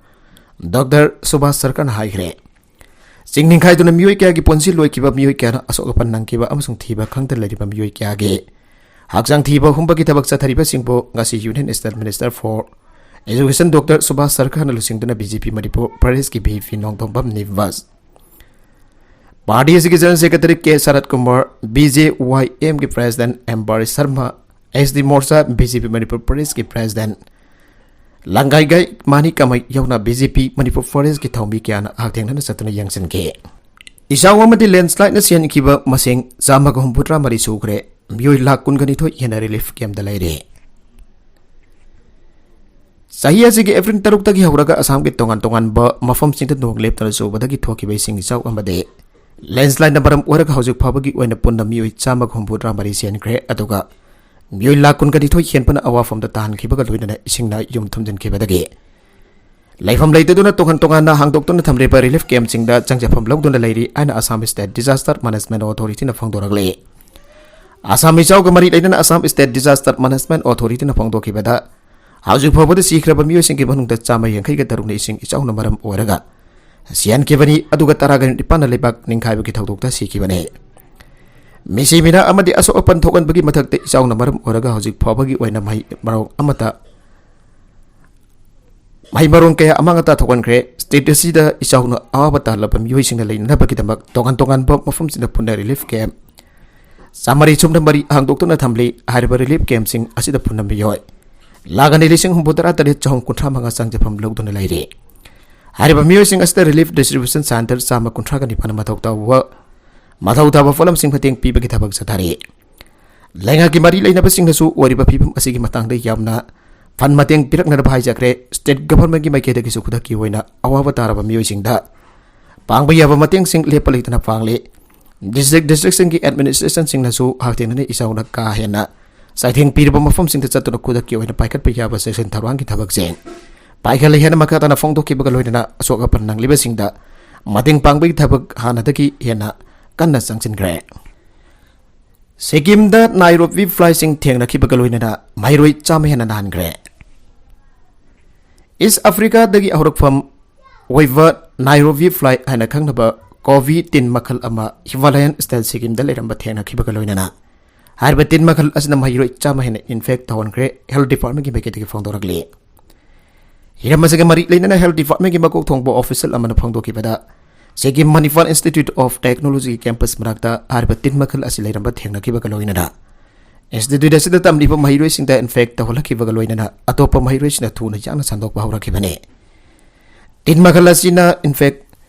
doctor Subhas ꯁꯔꯀꯔꯅ ꯍꯥꯏꯈ꯭ꯔꯦ꯫ ꯆꯤꯡ ꯅꯤꯡꯈꯥꯏꯗꯨꯅ ꯃꯤꯑꯣꯏ ꯀꯌꯥꯒꯤ ꯄꯨꯟꯁꯤ ꯂꯣꯏꯈꯤꯕ, ꯃꯤꯑꯣꯏ ꯀꯌꯥꯅ ꯑꯁꯣꯛ ꯑꯄꯟ ꯅꯪꯈꯤꯕ ꯑꯃꯁꯨꯡ ꯊꯤꯕ ꯈꯪꯗꯅ ꯂꯩꯔꯤꯕ ꯃꯤꯑꯣꯏ ꯀꯌꯥꯒꯤ ꯍꯛꯆꯥꯡ ꯊꯤꯕ ꯍꯨꯝꯕꯒꯤ ꯊꯕꯛ ꯆꯠꯊꯔꯤꯕꯁꯤꯡꯕꯨ ꯉꯁꯤ Union State Minister for Education doctor Subhas ꯁꯔꯀꯔꯅ ꯂꯨꯆꯤꯡꯗꯨꯅ BJP ꯃꯅꯤꯄꯨꯔ ꯄ꯭ꯔꯗꯦꯁꯀꯤ VP ꯅꯣꯡꯊꯣꯝꯕꯝ ꯅꯤꯕꯥꯁ, ꯄꯥꯔꯇꯤ ꯑꯁꯤꯒꯤ General Secretary K Sarat Kumar, BJYMꯒꯤ President M Barish Sharma, ST Morcha, BJP Manipur ꯄ꯭ꯔꯗꯦꯁꯀꯤ President ꯂꯪꯒꯥꯏꯒꯥꯏ ꯃꯥꯅꯤ ꯀꯃꯩ ꯌꯥꯎꯅ BJP ꯃꯅꯤꯄꯨꯔ ꯄ꯭ꯔꯗꯦꯁꯀꯤ ꯊꯧꯃꯤ ꯀꯌꯥꯅ ꯍꯛꯊꯦꯡꯅꯅ ꯆꯠꯇꯨꯅ ꯌꯦꯡꯁꯤꯟꯈꯤ꯫ ꯏꯆꯥꯎ ꯑꯃꯗꯤ ꯂꯦꯟꯁ꯭ꯂꯥꯏꯗꯅ ꯁꯤꯍꯟꯈꯤꯕ ꯃꯁꯤꯡ ꯆꯥꯝꯃꯒ ꯍꯨꯝꯐꯨꯇꯔꯥ ꯃꯔꯤ ꯁꯨꯈ꯭ꯔꯦ꯫ ꯃꯤꯑꯣꯏ ꯂꯥꯈ ꯀꯨꯟꯒ ꯅꯤꯊꯣꯏ ꯍꯦꯟꯅ ꯔꯤꯂꯤꯐ ꯀꯦꯝꯞꯇ ꯂꯩꯔꯤ꯫ ꯆꯍꯤ ꯑꯁꯤꯒꯤ ꯑꯦꯄ꯭ꯔꯤꯜ ꯇꯔꯨꯛꯇꯒꯤ ꯍꯧꯔꯒ ꯑꯁꯥꯝꯒꯤ ꯇꯣꯉꯥꯟ ꯇꯣꯉꯥꯟꯕ ꯃꯐꯝꯁꯤꯡꯗ ꯅꯣꯡ ꯂꯦꯞꯇꯅ ꯆꯨꯕꯗꯒꯤ ꯊꯣꯛꯈꯤꯕ ꯏꯁꯤꯡ ꯏꯆꯥꯎ ꯑꯃꯗꯤ ꯂꯦꯟꯁ꯭ꯂꯥꯏꯗꯅ ꯃꯔꯝ ꯑꯣꯏꯔꯒ ꯍꯧꯖꯤꯛ ꯐꯥꯎꯕꯒꯤ ꯑꯣꯏꯅ ꯄꯨꯟꯅ ꯃꯤꯑꯣꯏ ꯆꯥꯝꯃꯒ ꯍꯨꯝꯐꯨꯇꯔꯥ ꯃꯔꯤ ꯁꯤꯍꯟꯈ꯭ꯔꯦ, ꯑꯗꯨꯒ ꯃꯤꯑꯣꯏ ꯂꯥꯈ ꯀꯨꯟꯒ ꯅꯤꯊꯣꯏ ꯍꯦꯟꯕꯅ ꯑꯋꯥꯐꯝꯗ ꯇꯥꯍꯟꯈꯤꯕꯒ ꯂꯣꯏꯅꯅ ꯏꯁꯤꯡꯅ ꯌꯨꯝ ꯊꯨꯝꯖꯤꯟꯈꯤꯕꯗꯒꯤ ꯂꯩꯐꯝ ꯂꯩꯇꯗꯨꯅ ꯇꯣꯉꯥꯟ ꯇꯣꯉꯥꯟꯅ ꯍꯥꯡꯗꯣꯛꯇꯨꯅ ꯊꯝꯂꯤꯕ ꯔꯤꯂꯤꯐ ꯀꯦꯝꯞꯁꯤꯡꯗ ꯆꯪꯖꯐꯝ ꯂꯧꯗꯨꯅ ꯂꯩꯔꯤ ꯍꯥꯏꯅ ꯑꯁꯥꯝ ꯁ꯭ꯇꯦꯠ ꯗꯤꯖꯥꯁꯇꯔ ꯃꯦꯅꯦꯖꯃꯦꯟꯠ ꯑꯣꯊꯣꯔꯤꯇꯤꯅ ꯐꯣꯡꯗꯣꯔꯛꯂꯤ꯫ ꯑꯁꯥꯝ ꯏꯆꯥꯎꯒ ꯃꯔꯤ ꯂꯩꯅꯅ ꯑꯁꯥꯝ ꯁ꯭ꯇꯦꯠ ꯗꯤꯖꯥꯁꯇꯔ ꯃꯦꯅꯦꯖꯃꯦꯟꯠ ꯑꯣꯊꯣꯔꯤꯇꯤꯅ ꯐꯣꯡꯗꯣꯛꯈꯤꯕꯗ, ꯍꯧꯖꯤꯛ ꯐꯥꯎꯕꯗ ꯁꯤꯈ꯭ꯔꯕ ꯃꯤꯑꯣꯏꯁꯤꯡꯒꯤ ꯃꯅꯨꯡꯗ ꯆꯥꯝꯃ ꯌꯥꯡꯈꯩꯒ ꯇꯔꯨꯛꯅ ꯏꯁꯤꯡ ꯏꯆꯥꯎꯅ ꯃꯔꯝ ꯑꯣꯏꯔꯒ ꯁꯤꯍꯟꯈꯤꯕꯅꯤ, ꯑꯗꯨꯒ ꯇꯔꯥꯒ ꯅꯤꯄꯥꯟꯅ ꯂꯩꯕꯥꯛ ꯅꯤꯡꯈꯥꯏꯕꯒꯤ ꯊꯧꯗꯣꯛꯇ ꯁꯤꯈꯤꯕꯅꯤ꯫ ꯃꯤꯁꯤ ꯃꯤꯅꯥ ꯑꯃꯗꯤ ꯑꯁꯣꯛ ꯑꯄꯟ ꯊꯣꯛꯍꯟꯕꯒꯤ ꯃꯊꯛꯇ, ꯏꯆꯥꯎꯅ ꯃꯔꯝ ꯑꯣꯏꯔꯒ ꯍꯧꯖꯤꯛ ꯐꯥꯎꯕꯒꯤ ꯑꯣꯏꯅ ꯃꯍꯩ ꯃꯔꯣꯡ ꯑꯃꯠꯇ ꯃꯍꯩ ꯃꯔꯣꯡ ꯀꯌꯥ ꯑꯃꯥꯡ ꯑꯇꯥ ꯊꯣꯛꯍꯟꯈ꯭ꯔꯦ꯫ ꯁ꯭ꯇꯦꯠ ꯑꯁꯤꯗ ꯏꯆꯥꯎꯅ ꯑꯋꯥꯕ ꯇꯥꯔꯕ ꯃꯤꯑꯣꯏꯁꯤꯡꯅ ꯂꯩꯅꯅꯕꯒꯤꯗꯃꯛ ꯇꯣꯉꯥꯟ ꯇꯣꯉꯥꯟꯕ ꯃꯐꯝꯁꯤꯡꯗ ꯄꯨꯟꯅ ꯔꯤꯂꯤꯐ ꯀꯦꯝꯞ ꯆꯥꯃꯔꯤ ꯁꯨꯞꯅ ꯃꯔꯤ ꯍꯥꯡꯗꯣꯛꯇꯨꯅ ꯊꯝꯂꯤ꯫ ꯍꯥꯏꯔꯤꯕ ꯔꯤꯂꯤꯐ ꯀꯦꯝꯞꯁꯤꯡ ꯑꯁꯤꯗ ꯄꯨꯟꯅ ꯃꯤꯑꯣꯏ ꯂꯥꯈ ꯑꯅꯤ ꯂꯤꯁꯤꯡ ꯍꯨꯝꯐꯨ ꯇꯔꯥ ꯇꯔꯦꯠ ꯆꯍꯨꯝ ꯀꯨꯟꯊ꯭ꯔꯥ ꯃꯉꯥ ꯆꯪꯖꯐꯝ ꯂꯧꯗꯨꯅ ꯂꯩꯔꯤ꯫ ꯍꯥꯏꯔꯤꯕ ꯃꯤꯑꯣꯏꯁꯤꯡ ꯑꯁꯤꯗ ꯔꯤꯂꯤꯐ ꯗꯤꯁꯇ꯭ꯔꯤꯕ꯭ꯌꯨꯁꯟ ꯁꯦꯟꯇꯔ ꯆꯥꯝꯃ ꯀꯨꯟꯊ꯭ꯔꯥꯒ ꯅꯤꯄꯥꯟ ꯃꯊꯧ ꯇꯧꯕ, ꯃꯊꯧ ꯇꯥꯕ ꯄꯣꯠꯂꯝꯁꯤꯡ ꯃꯇꯦꯡ ꯄꯤꯕꯒꯤ ꯊꯕꯛ ꯆꯠꯊꯔꯤ꯫ ꯂꯩꯉꯥꯛꯀꯤ ꯃꯔꯤ ꯂꯩꯅꯕꯁꯤꯡꯅꯁꯨ ꯑꯣꯏꯔꯤꯕ ꯐꯤꯕꯝ ꯑꯁꯤꯒꯤ ꯃꯇꯥꯡꯗ ꯌꯥꯝꯅ ꯐꯟ ꯃꯇꯦꯡ ꯄꯤꯔꯛꯅꯅꯕ ꯍꯥꯏꯖꯈ꯭ꯔꯦ꯫ ꯁ꯭ꯇꯦꯠ ꯒꯚꯔꯟꯃꯦꯟꯠꯀꯤ ꯃꯥꯏꯀꯩꯗꯒꯤꯁꯨ ꯈꯨꯗꯛꯀꯤ ꯑꯣꯏꯅ ꯑꯋꯥꯕ ꯇꯥꯔꯕ ꯃꯤꯑꯣꯏꯁꯤꯡꯗ ꯄꯥꯡꯕ ꯌꯥꯕ ꯃꯇꯦꯡꯁꯤꯡ ꯂꯦꯞꯄ ꯂꯩꯇꯅ ꯄꯥꯡꯂꯤ꯫ ꯗꯤꯁꯇ꯭ꯔꯤꯛ, ꯗꯤꯁꯇ꯭ꯔꯤꯛꯁꯤꯡꯒꯤ ꯑꯦꯗꯃꯤꯅꯤꯁꯇ꯭ꯔꯦꯁꯟꯁꯤꯡꯅꯁꯨ ꯍꯛꯊꯦꯡꯅꯅ ꯏꯆꯥꯎꯅ ꯀꯥ ꯍꯦꯟꯅ ꯆꯩꯊꯦꯡ ꯄꯤꯔꯕ ꯃꯐꯝꯁꯤꯡꯗ ꯆꯠꯇꯨꯅ ꯈꯨꯗꯛꯀꯤ ꯑꯣꯏꯅ ꯄꯥꯏꯈꯠꯄ ꯌꯥꯕ ꯆꯦꯛꯁꯤꯟ ꯊꯧꯔꯥꯡꯒꯤ ꯊꯕꯛꯁꯤꯡ ꯄꯥꯏꯈꯠꯂꯦ ꯍꯥꯏꯅ ꯃꯈꯥ ꯇꯥꯅ ꯐꯣꯡꯗꯣꯛꯈꯤꯕꯒ ꯂꯣꯏꯅꯅ ꯑꯁꯣꯛ ꯑꯄꯟ ꯅꯪꯂꯤꯕꯁꯤꯡꯗ ꯃꯇꯦꯡ ꯄꯥꯡꯕꯒꯤ ꯊꯕꯛ ꯍꯥꯟꯅꯗꯒꯤ ꯍꯦꯟꯅ ꯀꯟꯅ ꯆꯪꯁꯤꯟꯈ꯭ꯔꯦ꯫ ꯁꯤꯛꯀꯤꯝꯗ ꯅꯥꯏꯔꯣꯕꯤ ꯐ꯭ꯂꯥꯏꯁꯤꯡ ꯊꯦꯡꯅꯈꯤꯕꯒ ꯂꯣꯏꯅꯅ ꯃꯍꯩꯔꯣꯏ ꯆꯥꯝꯃ ꯍꯦꯟꯅ ꯅꯥꯍꯟꯈ꯭ꯔꯦ꯫ ꯏꯁ ꯑꯐ꯭ꯔꯤꯀꯥꯗꯒꯤ ꯍꯧꯔꯛꯐꯝ ꯑꯣꯏꯕ ꯅꯥꯏꯔꯣꯕꯤ ꯐ꯭ꯂꯥꯏ ꯍꯥꯏꯅ ꯈꯪꯅꯕ ꯀꯣꯕꯤ ꯇꯤꯟ ꯃꯈꯜ ꯑꯃ ꯍꯤꯃꯥꯂꯌꯟ ꯁ꯭ꯇꯦꯠ ꯁꯤꯛꯀꯤꯝꯗ ꯂꯩꯔꯝꯕ ꯊꯦꯡꯅꯈꯤꯕꯒ ꯂꯣꯏꯅꯅ ꯍꯥꯏꯔꯤꯕ ꯇꯤꯟ ꯃꯈꯜ ꯑꯁꯤꯅ ꯃꯍꯩꯔꯣꯏ ꯆꯥꯝꯃ ꯍꯦꯟꯅ ꯏꯟꯐꯦꯛ ꯇꯧꯍꯟꯈ꯭ꯔꯦ, ꯍꯦꯜꯊ ꯗꯤꯄꯥꯔꯠꯃꯦꯟꯒꯤ ꯃꯥꯏꯀꯩꯗꯒꯤ ꯐꯣꯡꯗꯣꯔꯛꯂꯤ꯫ ꯍꯤꯔꯝ ꯑꯁꯤꯒ ꯃꯔꯤ ꯂꯩꯅꯅ ꯍꯦꯜꯊ ꯗꯤꯄꯥꯔꯠꯃꯦꯟꯒꯤ ꯃꯀꯣꯛ ꯊꯣꯡꯕ ꯑꯣꯐꯤꯁꯤꯌꯦꯜ ꯑꯃꯅ ꯐꯣꯡꯗꯣꯛꯈꯤꯕꯗ, Sikkim Manipal institute of technology campus ꯃꯅꯥꯛꯇ ꯍꯥꯏꯔꯤꯕ ꯇꯤꯟ ꯃꯈꯜ ꯑꯁꯤ ꯂꯩꯔꯝꯕ ꯊꯦꯡꯅꯈꯤꯕꯒ ꯂꯣꯏꯅꯅ ꯏꯟꯁꯇꯤꯇ꯭ꯌꯨꯠ ꯑꯁꯤꯗ ꯇꯝꯂꯤꯕ ꯃꯍꯩꯔꯣꯏꯁꯤꯡꯗ ꯏꯟꯐꯦꯛ ꯇꯧꯍꯜꯂꯛꯈꯤꯕꯒ ꯂꯣꯏꯅꯅ ꯑꯇꯣꯞꯄ ꯃꯍꯩꯔꯣꯏꯁꯤꯡꯅ ꯊꯨꯅ ꯌꯥꯡꯅ ꯁꯟꯗꯣꯛꯄ ꯍꯧꯔꯛꯈꯤꯕꯅꯤ꯫ ꯇꯤꯟ ꯃꯈꯜ ꯑꯁꯤꯅ ꯏꯟꯐꯦꯛ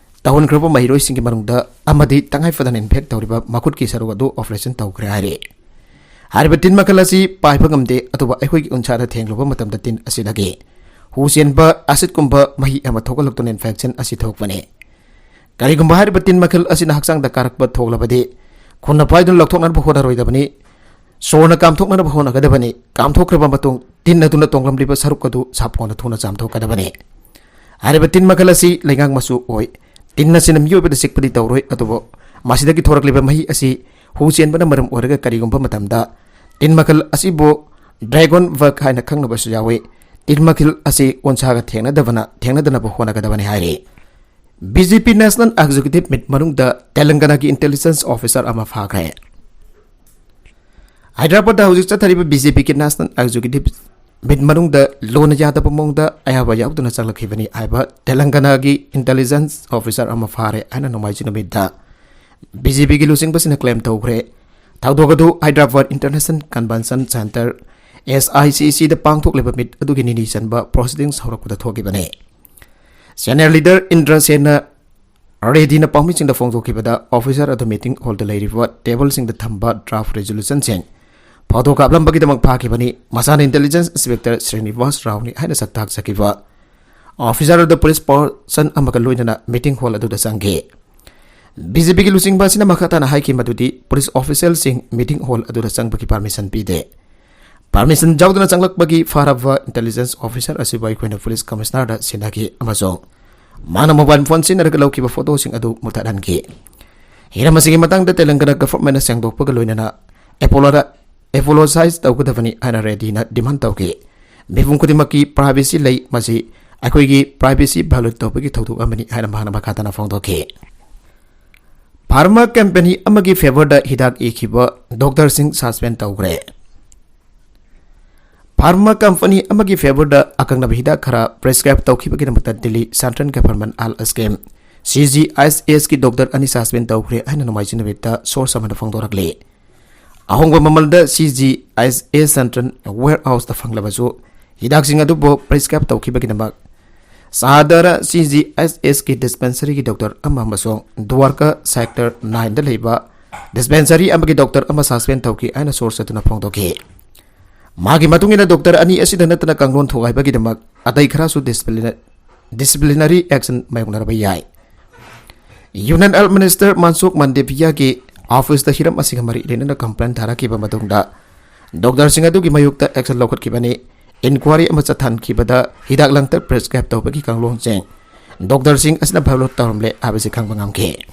ꯇꯧꯍꯟꯈ꯭ꯔꯕ ꯃꯍꯩꯔꯣꯏꯁꯤꯡꯒꯤ ꯃꯅꯨꯡꯗ ꯑꯃꯗꯤ ꯇꯉꯥꯏ ꯐꯗꯅ ꯏꯟꯐꯦꯛ ꯇꯧꯔꯤꯕ ꯃꯈꯨꯠꯀꯤ ꯁꯔꯨꯛ ꯑꯗꯨ ꯑꯣꯄꯔꯦꯁꯟ ꯇꯧꯈ꯭ꯔꯦ ꯍꯥꯏꯔꯤ꯫ ꯍꯥꯏꯔꯤꯕ ꯇꯤꯟ ꯃꯈꯜ ꯑꯁꯤ ꯄꯥꯏꯕ ꯉꯝꯗꯦ, ꯑꯗꯨꯕꯨ ꯑꯩꯈꯣꯏꯒꯤ ꯎꯟꯁꯥꯗ ꯊꯦꯡꯂꯨꯕ ꯃꯇꯝꯗ ꯇꯤꯟ ꯑꯁꯤꯗꯒꯤ ꯍꯨ ꯆꯦꯟꯕ ꯑꯦꯁꯤꯗꯀꯨꯝꯕ ꯃꯍꯤ ꯑꯃ ꯊꯣꯛꯍꯜꯂꯛꯇꯨꯅ ꯏꯟꯐꯦꯛꯁꯟ ꯑꯁꯤ ꯊꯣꯛꯄꯅꯤ꯫ ꯀꯔꯤꯒꯨꯝꯕ ꯍꯥꯏꯔꯤꯕ ꯇꯤꯟ ꯃꯈꯜ ꯑꯁꯤꯅ ꯍꯛꯆꯥꯡꯗ ꯀꯥꯔꯛꯄ ꯊꯣꯛꯂꯕꯗꯤ, ꯈꯨꯟꯅ ꯄꯥꯏꯗꯨꯅ ꯂꯧꯊꯣꯛꯅꯅꯕ ꯍꯣꯠꯅꯔꯣꯏꯗꯕꯅꯤ꯫ ꯁꯣꯔꯅ ꯀꯥꯝꯊꯣꯛꯅꯅꯕ ꯍꯣꯠꯅꯒꯗꯕꯅꯤ꯫ ꯀꯥꯝꯊꯣꯛꯈ꯭ꯔꯕ ꯃꯇꯨꯡ, ꯇꯤꯟ ꯑꯗꯨꯅ ꯇꯣꯡꯂꯝꯂꯤꯕ ꯁꯔꯨꯛ ꯑꯗꯨ ꯁꯥꯄꯣꯟꯅ ꯊꯨꯅ ꯆꯥꯝꯊꯣꯛꯀꯗꯕꯅꯤ꯫ ꯍꯥꯏꯔꯤꯕ ꯇꯤꯟ ꯃꯈꯜ ꯑꯁꯤ ꯂꯩꯉꯥꯛ ꯃꯆꯨ ꯑꯣꯏ꯫ ꯇꯤꯟ ꯑꯁꯤꯅ ꯃꯤꯑꯣꯏꯕꯗ ꯆꯤꯛꯄꯗꯤ ꯇꯧꯔꯣꯏ, ꯑꯗꯨꯕꯨ ꯃꯁꯤꯗꯒꯤ ꯊꯣꯔꯛꯂꯤꯕ ꯃꯍꯤ ꯑꯁꯤ ꯍꯨ ꯆꯦꯟꯕꯅ ꯃꯔꯝ ꯑꯣꯏꯔꯒ ꯀꯔꯤꯒꯨꯝꯕ ꯃꯇꯝꯗ ꯇꯤꯟ ꯃꯈꯜ ꯑꯁꯤꯕꯨ ꯗ꯭ꯔꯦꯒꯣꯟ ꯕꯒ ꯍꯥꯏꯅ ꯈꯪꯅꯕꯁꯨ ꯌꯥꯎꯏ꯫ ꯇꯤꯟ ꯃꯈꯜ ꯑꯁꯤ ꯎꯟꯁꯥꯒ ꯊꯦꯡꯅꯗꯕꯅ, ꯊꯦꯡꯅꯗꯅꯕ ꯍꯣꯠꯅꯒꯗꯕꯅꯤ ꯍꯥꯏꯔꯤ꯫ ꯕꯤ ꯖꯦ ꯄꯤ ꯅꯦꯁꯅꯦꯜ ꯑꯦꯛꯖꯤꯀ꯭ꯌꯨꯇꯤꯚ ꯃꯤꯠ ꯃꯅꯨꯡꯗ ꯇꯦꯂꯪꯒꯥꯅꯥꯒꯤ ꯏꯟꯇꯦꯂꯤꯖꯦꯟꯁ ꯑꯣꯐꯤꯁꯥꯔ ꯑꯃ ꯐꯥꯈ꯭ꯔꯦ꯫ ꯍꯥꯏꯗ꯭ꯔꯕꯥꯗꯇ ꯍꯧꯖꯤꯛ ꯆꯠꯊꯔꯤꯕ ꯕꯤ ꯖꯦ ꯄꯤꯒꯤ ꯅꯦꯁꯅꯦꯜ ꯑꯦꯛꯖꯤꯀ꯭ꯌꯨꯇꯤꯚ ꯃꯤꯠ ꯃꯅꯨꯡꯗ ꯂꯣꯟꯅ ꯌꯥꯗꯕ ꯃꯑꯣꯡꯗ ꯑꯌꯥꯕ ꯌꯥꯎꯗꯅ ꯆꯪꯂꯛꯈꯤꯕꯅꯤ ꯍꯥꯏꯕ ꯇꯦꯂꯪꯒꯥꯅꯥꯒꯤ ꯏꯟꯇꯦꯂꯤꯖꯦꯟꯁ ꯑꯣꯐꯤꯁꯥꯔ ꯑꯃ ꯐꯥꯔꯦ ꯍꯥꯏꯅ ꯅꯣꯡꯃꯥꯏꯖꯤꯡ ꯅꯨꯃꯤꯠꯇ ꯕꯤ ꯖꯦ ꯄꯤꯒꯤ ꯂꯨꯆꯤꯡꯕꯁꯤꯅ ꯀ꯭ꯂꯦꯝ ꯇꯧꯈ꯭ꯔꯦ꯫ ꯊꯧꯗꯣꯛ ꯑꯗꯨ Hyderabad international convention centre, S I C ꯁꯤꯗ ꯄꯥꯡꯊꯣꯛꯂꯤꯕ ꯃꯤꯠ ꯑꯗꯨꯒꯤ ꯅꯤꯅꯤ ꯆꯟꯕ ꯄ꯭ꯔꯣꯁꯤꯗꯤꯡꯁ ꯍꯧꯔꯛꯄꯗ ꯊꯣꯛꯈꯤꯕꯅꯤ꯫ ꯁꯦꯅꯤꯌꯔ ꯂꯤꯗꯔ ꯏꯟꯗ꯭ꯔꯁꯦꯅ ꯔꯦꯗꯤꯅ ꯄꯥꯎꯃꯤꯁꯤꯡꯗ ꯐꯣꯡꯗꯣꯛꯈꯤꯕꯗ, ꯑꯣꯐꯤꯁꯥꯔ ꯑꯗꯨ ꯃꯤꯇꯤꯡ ꯍꯣꯜꯗ ꯂꯩꯔꯤꯕ ꯇꯦꯕꯜꯁꯤꯡꯗ ꯊꯝꯕ ꯗ꯭ꯔꯥꯐ ꯔꯤꯖꯣꯂꯨꯁꯟꯁꯤꯡ ꯐꯣꯇꯣ ꯀꯥꯞꯂꯝꯕꯒꯤꯗꯃꯛ ꯐꯥꯈꯤꯕꯅꯤ꯫ ꯃꯁꯥꯅ ꯏꯟꯇꯦꯂꯤꯖꯦꯟꯁ ꯏꯟꯁꯄꯦꯛꯇꯔ ꯁ꯭ꯔꯤꯅꯤꯋꯥꯁ ꯔꯥꯎꯅꯤ ꯍꯥꯏꯅ ꯁꯛ ꯇꯥꯛꯆꯈꯤꯕ ꯑꯣꯐꯤꯁꯥꯔ ꯑꯗꯨ ꯄꯨꯂꯤꯁ ꯄꯥꯔꯁꯟ ꯑꯃꯒ ꯂꯣꯏꯅꯅ ꯃꯤꯇꯤꯡ ꯍꯣꯜ ꯑꯗꯨꯗ ꯆꯪꯈꯤ꯫ ꯕꯤ ꯖꯦ ꯄꯤꯒꯤ ꯂꯨꯆꯤꯡꯕ ꯑꯁꯤꯅ ꯃꯈꯥ ꯇꯥꯅ ꯍꯥꯏꯈꯤ ꯃꯗꯨꯗꯤ ꯄꯨꯂꯤꯁ ꯑꯣꯐꯤꯁꯤꯌꯦꯜꯁꯤꯡ ꯃꯤꯇꯤꯡ ꯍꯣꯜ ꯑꯗꯨꯗ ꯆꯪꯕꯒꯤ ꯄꯥꯔꯃꯤꯁꯟ ꯄꯤꯗꯦ꯫ ꯄꯥꯔꯃꯤꯁꯟ ꯌꯥꯎꯗꯅ ꯆꯪꯂꯛꯄꯒꯤ ꯐꯥꯔꯕ ꯏꯟꯇꯦꯂꯤꯖꯦꯟꯁ ꯑꯣꯐꯤꯁꯥꯔ ꯑꯁꯤꯕꯨ ꯑꯩꯈꯣꯏꯅ ꯄꯨꯂꯤꯁ ꯀꯃꯤꯁꯅꯔꯗ ꯁꯤꯟꯅꯈꯤ ꯑꯃꯁꯨꯡ ꯃꯥꯅ ꯃꯣꯕꯥꯏꯜ ꯐꯣꯟ ꯁꯤꯖꯤꯟꯅꯔꯒ ꯂꯧꯈꯤꯕ ꯐꯣꯇꯣꯁꯤꯡ ꯑꯗꯨ ꯃꯨꯠꯊꯠꯍꯟꯈꯤ꯫ ꯍꯤꯔꯝ ꯑꯁꯤꯒꯤ ꯃꯇꯥꯡꯗ ꯇꯦꯂꯪꯒꯥꯅꯥ ꯒꯚꯔꯟꯃꯦꯟꯠꯅ ꯁꯦꯡꯗꯣꯛꯄꯒ ꯂꯣꯏꯅꯅ ꯑꯦꯄꯣꯂꯣꯗ, ꯑꯦꯄꯣꯂꯣꯖꯥꯏꯖ ꯇꯧꯒꯗꯕꯅꯤ ꯍꯥꯏꯅ ꯔꯦꯗꯤꯅ ꯗꯤꯃꯥꯟ ꯇꯧꯈꯤ꯫ ꯃꯤꯄꯨꯝ ꯈꯨꯗꯤꯡꯃꯛꯀꯤ ꯄ꯭ꯔꯥꯏꯚꯦꯁꯤ ꯂꯩ, ꯃꯁꯤ ꯑꯩꯈꯣꯏꯒꯤ privacy violate ꯇꯧꯕꯒꯤ ꯊꯧꯗꯣꯛ ꯑꯃꯅꯤ ꯍꯥꯏꯅ ꯃꯍꯥꯛꯅ ꯃꯈꯥ ꯇꯥꯅ ꯐꯣꯡꯗꯣꯛꯈꯤ꯫ Pharma company ꯑꯃꯒꯤ favourꯗ ꯍꯤꯗꯥꯛ ꯏꯈꯤꯕ doctorꯁꯤꯡ suspend ꯇꯧꯈ꯭ꯔꯦ꯫ Pharma company ꯑꯃꯒꯤ favourꯗ ꯑꯀꯛꯅꯕ ꯍꯤꯗꯥꯛ ꯈꯔ prescribe ꯇꯧꯈꯤꯕꯒꯤꯗꯃꯛꯇ Delhi Central Government Al Scheme, CGHS ꯀꯤ doctor ꯑꯅꯤ suspend ꯇꯧꯈ꯭ꯔꯦ ꯍꯥꯏꯅ ꯅꯣꯡꯃꯥꯏꯖꯤꯡ ꯅꯨꯃꯤꯠꯇ source ꯑꯃꯅ ꯐꯣꯡꯗꯣꯔꯛꯂꯤ꯫ ꯑꯍꯣꯡꯕ ꯃꯃꯜꯗ CGHS Central Warehouseꯇ ꯐꯪꯂꯕꯁꯨ, ꯍꯤꯗꯥꯛꯁꯤꯡ ꯑꯗꯨꯕꯨ prescribe ꯇꯧꯈꯤꯕꯒꯤꯗꯃꯛ ꯁꯍꯥꯗꯔ CGHS ꯀꯤ dispensary ꯒꯤ doctor ꯑꯃ ꯑꯃꯁꯨꯡ ꯗ꯭ꯋꯥꯔꯀꯥ sector nineꯗ ꯂꯩꯕ dispensary ꯑꯃꯒꯤ doctor ꯑꯃ suspend ꯇꯧꯈꯤ ꯍꯥꯏꯅ source ꯑꯗꯨꯅ ꯐꯣꯡꯗꯣꯛꯈꯤ꯫ ꯃꯥꯒꯤ ꯃꯇꯨꯡ ꯏꯟꯅ, doctor ꯑꯅꯤ ꯑꯁꯤꯗ ꯅꯠꯇꯅ ꯀꯥꯡꯂꯣꯟ ꯊꯨꯒꯥꯏꯕꯒꯤꯗꯃꯛ ꯑꯇꯩ ꯈꯔꯁꯨ discipline-, disciplinary action ꯃꯥꯌꯣꯛꯅꯔꯕ ꯌꯥꯏ꯫ Union Health Minister Mansukh Mandaviyaꯒꯤ officeꯇ ꯍꯤꯔꯝ ꯑꯁꯤꯒ ꯃꯔꯤ ꯂꯩꯅꯅ complaint ꯊꯥꯔꯛꯈꯤꯕ ꯃꯇꯨꯡꯗ, doctorꯁꯤꯡ ꯑꯗꯨꯒꯤ ꯃꯥꯌꯣꯛꯇ action ꯂꯧꯈꯠꯈꯤꯕꯅꯤ꯫ Inquiry ꯑꯃ ꯆꯠꯊꯍꯟꯈꯤꯕꯗ ꯍꯤꯗꯥꯛ ꯂꯥꯡꯊꯛ prescribe ꯇꯧꯕꯒꯤ ꯀꯥꯡꯂꯣꯟꯁꯤꯡ doctorꯁꯤꯡ ꯑꯁꯤꯅ violate ꯇꯧꯔꯝꯂꯦ ꯍꯥꯏꯕꯁꯤ ꯈꯪꯕ ꯉꯝꯈꯤ꯫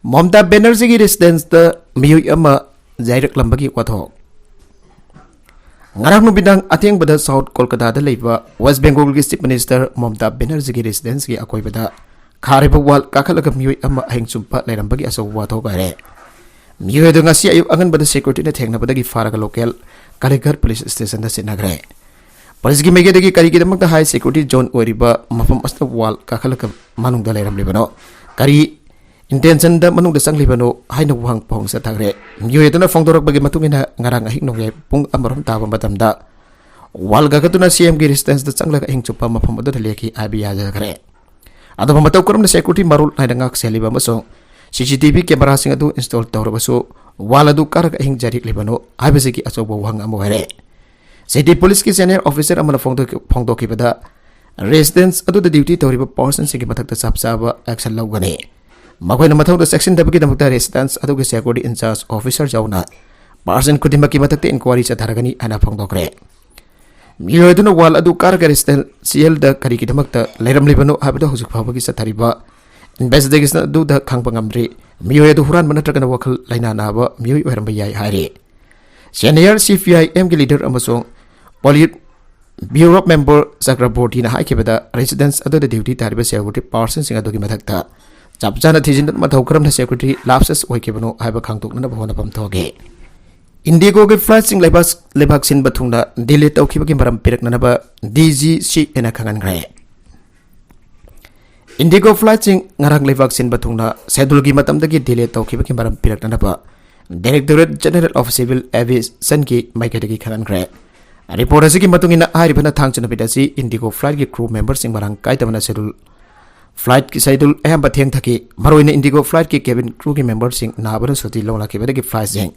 ꯃꯃꯇꯥ ꯕꯦꯅꯔꯖꯤꯒꯤ residenceꯇ ꯃꯤꯑꯣꯏ ꯑꯃ ꯌꯥꯏꯔꯛꯂꯝꯕꯒꯤ ꯋꯥꯊꯣꯛ꯫ ꯉꯔꯥꯡ ꯅꯨꯃꯤꯗꯥꯡ ꯑꯊꯦꯡꯕꯗ South ꯀꯣꯜꯀꯇꯥꯗ ꯂꯩꯕ West Bengalꯒꯤ Chief Minister ꯃꯃꯇꯥ ꯕꯦꯅꯔꯖꯤꯒꯤ residenceꯀꯤ ꯑꯀꯣꯏꯕꯗ ꯈꯥꯔꯤꯕ wall ꯀꯥꯈꯠꯂꯒ ꯃꯤꯑꯣꯏ ꯑꯃ ꯑꯍꯤꯡ ꯆꯨꯞꯄ ꯂꯩꯔꯝꯕꯒꯤ ꯑꯆꯧꯕ ꯋꯥꯊꯣꯛ ꯑꯣꯏꯔꯦ꯫ ꯃꯤꯑꯣꯏ ꯑꯗꯨ ꯉꯁꯤ ꯑꯌꯨꯛ ꯑꯉꯟꯕꯗ securityꯅ ꯊꯦꯡꯅꯕꯗꯒꯤ ꯐꯥꯔꯒ local Kalighat police stationꯗ ꯆꯠꯅꯈ꯭ꯔꯦ꯫ Policeꯀꯤ ꯃꯥꯏꯀꯩꯗꯒꯤ ꯀꯔꯤꯒꯤꯗꯃꯛꯇ high security zone ꯑꯣꯏꯔꯤꯕ ꯃꯐꯝ ꯑꯁꯤꯗ wall ꯀꯥꯈꯠꯂꯒ ꯃꯅꯨꯡꯗ ꯂꯩꯔꯝꯂꯤꯕꯅꯣ, ꯀꯔꯤ intentionꯗ ꯃꯅꯨꯡꯗ ꯆꯪꯂꯤꯕꯅꯣ ꯍꯥꯏꯅ ꯋꯥꯍꯪ ꯄꯥꯎꯍꯪ ꯆꯠꯊꯈ꯭ꯔꯦ꯫ ꯃꯤꯑꯣꯏ ꯑꯗꯨꯅ ꯐꯣꯡꯗꯣꯔꯛꯄꯒꯤ ꯃꯇꯨꯡ ꯏꯟꯅ, ꯉꯔꯥꯡ ꯑꯍꯤꯡ ꯅꯣꯡꯌꯥꯏ ꯄꯨꯡ ꯑꯃꯔꯣꯝ ꯇꯥꯕ ꯃꯇꯝꯗ wall ꯀꯥꯈꯠꯇꯨꯅ CMꯒꯤ residenceꯇ ꯆꯪꯂꯒ ꯑꯍꯤꯡ ꯆꯨꯞꯄ ꯃꯐꯝ ꯑꯗꯨꯗ ꯂꯦꯛꯈꯤ ꯍꯥꯏꯕ ꯌꯥꯖꯈ꯭ꯔꯦ꯫ ꯑꯗꯨꯕꯨ ꯃꯇꯧ ꯀꯔꯝꯅ security ꯃꯔꯣꯜ ꯅꯥꯏꯅ ꯉꯥꯛ ꯁꯦꯜꯂꯤꯕ ꯑꯃꯁꯨꯡ CCTV cameraꯁꯤꯡ ꯑꯗꯨ install ꯇꯧꯔꯕꯁꯨ wall ꯑꯗꯨ ꯀꯥꯔꯒ ꯑꯍꯤꯡ ꯌꯥꯏꯔꯛꯂꯤꯕꯅꯣ ꯍꯥꯏꯕꯁꯤꯒꯤ ꯑꯆꯧꯕ ꯋꯥꯍꯪ ꯑꯃ ꯑꯣꯏꯔꯦ꯫ City Policeꯀꯤ senior officer ꯑꯃꯅ ꯐꯣꯡꯗꯣꯛ-, ꯐꯣꯡꯗꯣꯛꯈꯤꯕꯗ, residence ꯑꯗꯨꯗ duty ꯇꯧꯔꯤꯕ personꯁꯤꯡꯒꯤ ꯃꯊꯛꯇ ꯆꯞ ꯆꯥꯕ action ꯂꯧꯒꯅꯤ꯫ ꯃꯈꯣꯏꯅ ꯃꯊꯧꯗ ꯆꯦꯛꯁꯤꯟꯗꯕꯒꯤꯗꯃꯛꯇ residence ꯑꯗꯨꯒꯤ security in-charge officer ꯌꯥꯎꯅ person ꯈꯨꯗꯤꯡꯃꯛꯀꯤ ꯃꯊꯛꯇ inquiry ꯆꯠꯊꯔꯒꯅꯤ ꯍꯥꯏꯅ ꯐꯣꯡꯗꯣꯛꯈ꯭ꯔꯦ꯫ ꯃꯤꯑꯣꯏ ꯑꯗꯨꯅ wall ꯑꯗꯨ ꯀꯥꯔꯒ residentialꯗ ꯀꯔꯤꯒꯤꯗꯃꯛꯇ ꯂꯩꯔꯝꯂꯤꯕꯅꯣ ꯍꯥꯏꯕꯗꯨ ꯍꯧꯖꯤꯛ ꯐꯥꯎꯕꯒꯤ ꯆꯠꯊꯔꯤꯕ investigation ꯑꯗꯨꯗ ꯈꯪꯕ ꯉꯝꯗ꯭ꯔꯤ꯫ ꯃꯤꯑꯣꯏ ꯑꯗꯨ ꯍꯨꯔꯥꯟꯕ ꯅꯠꯇ꯭ꯔꯒꯅ ꯋꯥꯈꯜ ꯂꯩꯅꯥ ꯅꯥꯕ ꯃꯤꯑꯣꯏ ꯑꯣꯏꯔꯝꯕ ꯌꯥꯏ ꯍꯥꯏꯔꯤ꯫ Senior CPIMꯒꯤ leader ꯑꯃꯁꯨꯡ polit-, ꯕ꯭ꯌꯨꯔꯣ ꯃꯦꯝꯕꯔ ꯆꯀ꯭ꯔꯕꯣꯔꯇꯤꯅ ꯍꯥꯏꯈꯤꯕꯗ, ꯔꯦꯁꯤꯗꯦꯟꯁ ꯑꯗꯨꯗ ꯗ꯭ꯌꯨꯇꯤ ꯇꯥꯔꯤꯕ ꯁꯦꯀ꯭ꯌꯨꯔꯤꯇꯤ ꯄꯥꯔꯁꯟꯁꯤꯡ ꯑꯗꯨꯒꯤ ꯃꯊꯛꯇ ꯆꯞ ꯆꯥꯅ ꯊꯤꯖꯤꯟꯗꯨꯅ ꯃꯊꯧ ꯀꯔꯝꯅ ꯁꯦꯀ꯭ꯌꯨꯔꯤꯇꯤ ꯂꯥꯞꯁꯦꯁ ꯑꯣꯏꯈꯤꯕꯅꯣ ꯍꯥꯏꯕ ꯈꯪꯗꯣꯛꯅꯅꯕ ꯍꯣꯠꯅꯐꯝ ꯊꯣꯛꯈꯤ꯫ ꯏꯟꯗꯤꯒꯣꯒꯤ ꯐ꯭ꯂꯥꯏꯠꯁꯤꯡ ꯂꯩꯕꯥꯛ, ꯂꯩꯕꯥꯛ ꯁꯤꯟꯕ ꯊꯨꯡꯅ ꯗꯤꯂꯦ ꯇꯧꯈꯤꯕꯒꯤ ꯃꯔꯝ ꯄꯤꯔꯛꯅꯅꯕ ꯗꯤ ꯖꯤ ꯁꯤ ꯑꯦꯅ ꯈꯪꯍꯟꯈ꯭ꯔꯦ꯫ ꯏꯟꯗꯤꯒꯣ ꯐ꯭ꯂꯥꯏꯠꯁꯤꯡ ꯉꯔꯥꯡ ꯂꯩꯕꯥꯛ ꯁꯤꯟꯕ ꯊꯨꯡꯅ ꯁꯦꯗꯨꯜꯒꯤ ꯃꯇꯝꯗꯒꯤ ꯗꯤꯂꯦ ꯇꯧꯈꯤꯕꯒꯤ ꯃꯔꯝ ꯄꯤꯔꯛꯅꯅꯕ ꯗꯥꯏꯔꯦꯛꯇꯣꯔꯦꯠ ꯖꯦꯅꯔꯦꯜ ꯑꯣꯐ ꯁꯤꯚꯤꯜ ꯑꯦꯚꯤꯌꯦꯁꯟꯒꯤ ꯃꯥꯏꯀꯩꯗꯒꯤ ꯈꯪꯍꯟꯈ꯭ꯔꯦ꯫ ꯔꯤꯄꯣꯔꯠ ꯑꯁꯤꯒꯤ ꯃꯇꯨꯡ ꯏꯟꯅ, ꯍꯥꯏꯔꯤꯕ ꯊꯥꯡꯖ ꯅꯨꯃꯤꯠ ꯑꯁꯤ ꯏꯟꯗꯤꯒꯣ ꯐ꯭ꯂꯥꯏꯠꯀꯤ ꯀ꯭ꯔꯨ ꯃꯦꯝꯕꯔꯁꯤꯡ ꯃꯔꯥꯡ ꯀꯥꯏꯗꯕꯅ ꯁꯦꯗꯨꯜ, ꯐ꯭ꯂꯥꯏꯠꯀꯤ ꯁꯦꯗꯨꯜ ꯑꯌꯥꯝꯕ ꯊꯦꯡꯊꯈꯤ꯫ ꯃꯔꯨꯑꯣꯏꯅ ꯏꯟꯗꯤꯒꯣ ꯐ꯭ꯂꯥꯏꯠꯀꯤ ꯀꯦꯕꯤꯟ ꯀ꯭ꯔꯨꯒꯤ ꯃꯦꯝꯕꯔꯁꯤꯡ ꯅꯥꯕꯅ ꯁꯨꯇꯤ ꯂꯧꯅꯈꯤꯕꯗꯒꯤ ꯐ꯭ꯂꯥꯏꯠꯁꯤꯡ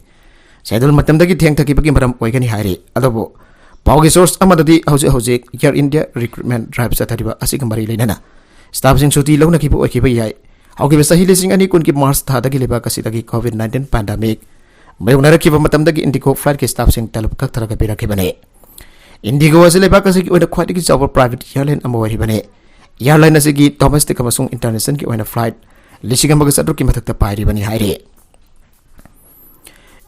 ꯁꯦꯗꯨꯜ ꯃꯇꯝꯗꯒꯤ ꯊꯦꯡꯊꯈꯤꯕꯒꯤ ꯃꯔꯝ ꯑꯣꯏꯒꯅꯤ ꯍꯥꯏꯔꯤ꯫ ꯑꯗꯨꯕꯨ ꯄꯥꯎꯒꯤ ꯁꯣꯔꯁ ꯑꯃꯗꯗꯤ ꯍꯧꯖꯤꯛ ꯍꯧꯖꯤꯛ ꯑꯦꯌꯔ ꯏꯟꯗꯤꯌꯥ ꯔꯤꯀ꯭ꯔꯨꯠꯃꯦꯟ ꯗ꯭ꯔꯥꯏꯚ ꯆꯠꯊꯔꯤꯕ ꯑꯁꯤꯒ ꯃꯔꯤ ꯂꯩꯅꯅ ꯁ꯭ꯇꯥꯐꯁꯤꯡ ꯁꯨꯇꯤ ꯂꯧꯅꯈꯤꯕ ꯑꯣꯏꯈꯤꯕ ꯌꯥꯏ꯫ ꯍꯧꯈꯤꯕ ꯆꯍꯤ ꯂꯤꯁꯤꯡ ꯑꯅꯤ ꯀꯨꯟꯒꯤ ꯃꯥꯔꯆ ꯊꯥꯗꯒꯤ ꯂꯩꯕꯥꯛ ꯑꯁꯤꯗꯒꯤ ꯀꯣꯚꯤꯗ ꯅꯥꯏꯟꯇꯤꯟ ꯄꯥꯟꯗꯦꯃꯤꯛ ꯃꯥꯌꯣꯛꯅꯔꯛꯈꯤꯕ ꯃꯇꯝꯗꯒꯤ ꯏꯟꯗꯤꯒꯣ ꯐ꯭ꯂꯥꯏꯠꯀꯤ ꯁ꯭ꯇꯥꯐꯁꯤꯡ ꯇꯂꯕ ꯀꯛꯊꯔꯒ ꯄꯤꯔꯛꯈꯤꯕꯅꯤ꯫ ꯏꯟꯗꯤꯒꯣ ꯑꯁꯤ ꯂꯩꯕꯥꯛ ꯑꯁꯤꯒꯤ ꯑꯣꯏꯅ ꯈ꯭ꯋꯥꯏꯗꯒꯤ ꯆꯥꯎꯕ ꯄ꯭ꯔꯥꯏꯚꯦꯠ ꯑꯦꯌꯔꯂꯥꯏꯟ ꯑꯃ ꯑꯣꯏꯔꯤꯕꯅꯤ꯫ ꯑꯦꯌꯔꯂꯥꯏꯟ ꯑꯁꯤꯒꯤ ꯗꯣꯃꯦꯁꯇꯤꯛ ꯑꯃꯁꯨꯡ ꯏꯟꯇꯔꯅꯦꯁꯅꯦꯜꯒꯤ ꯑꯣꯏꯅ ꯐ꯭ꯂꯥꯏꯠ ꯂꯤꯁꯤꯡ ꯑꯃꯒ ꯆꯥꯇ꯭ꯔꯨꯛꯀꯤ ꯃꯊꯛꯇ ꯄꯥꯏꯔꯤꯕꯅꯤ ꯍꯥꯏꯔꯤ꯫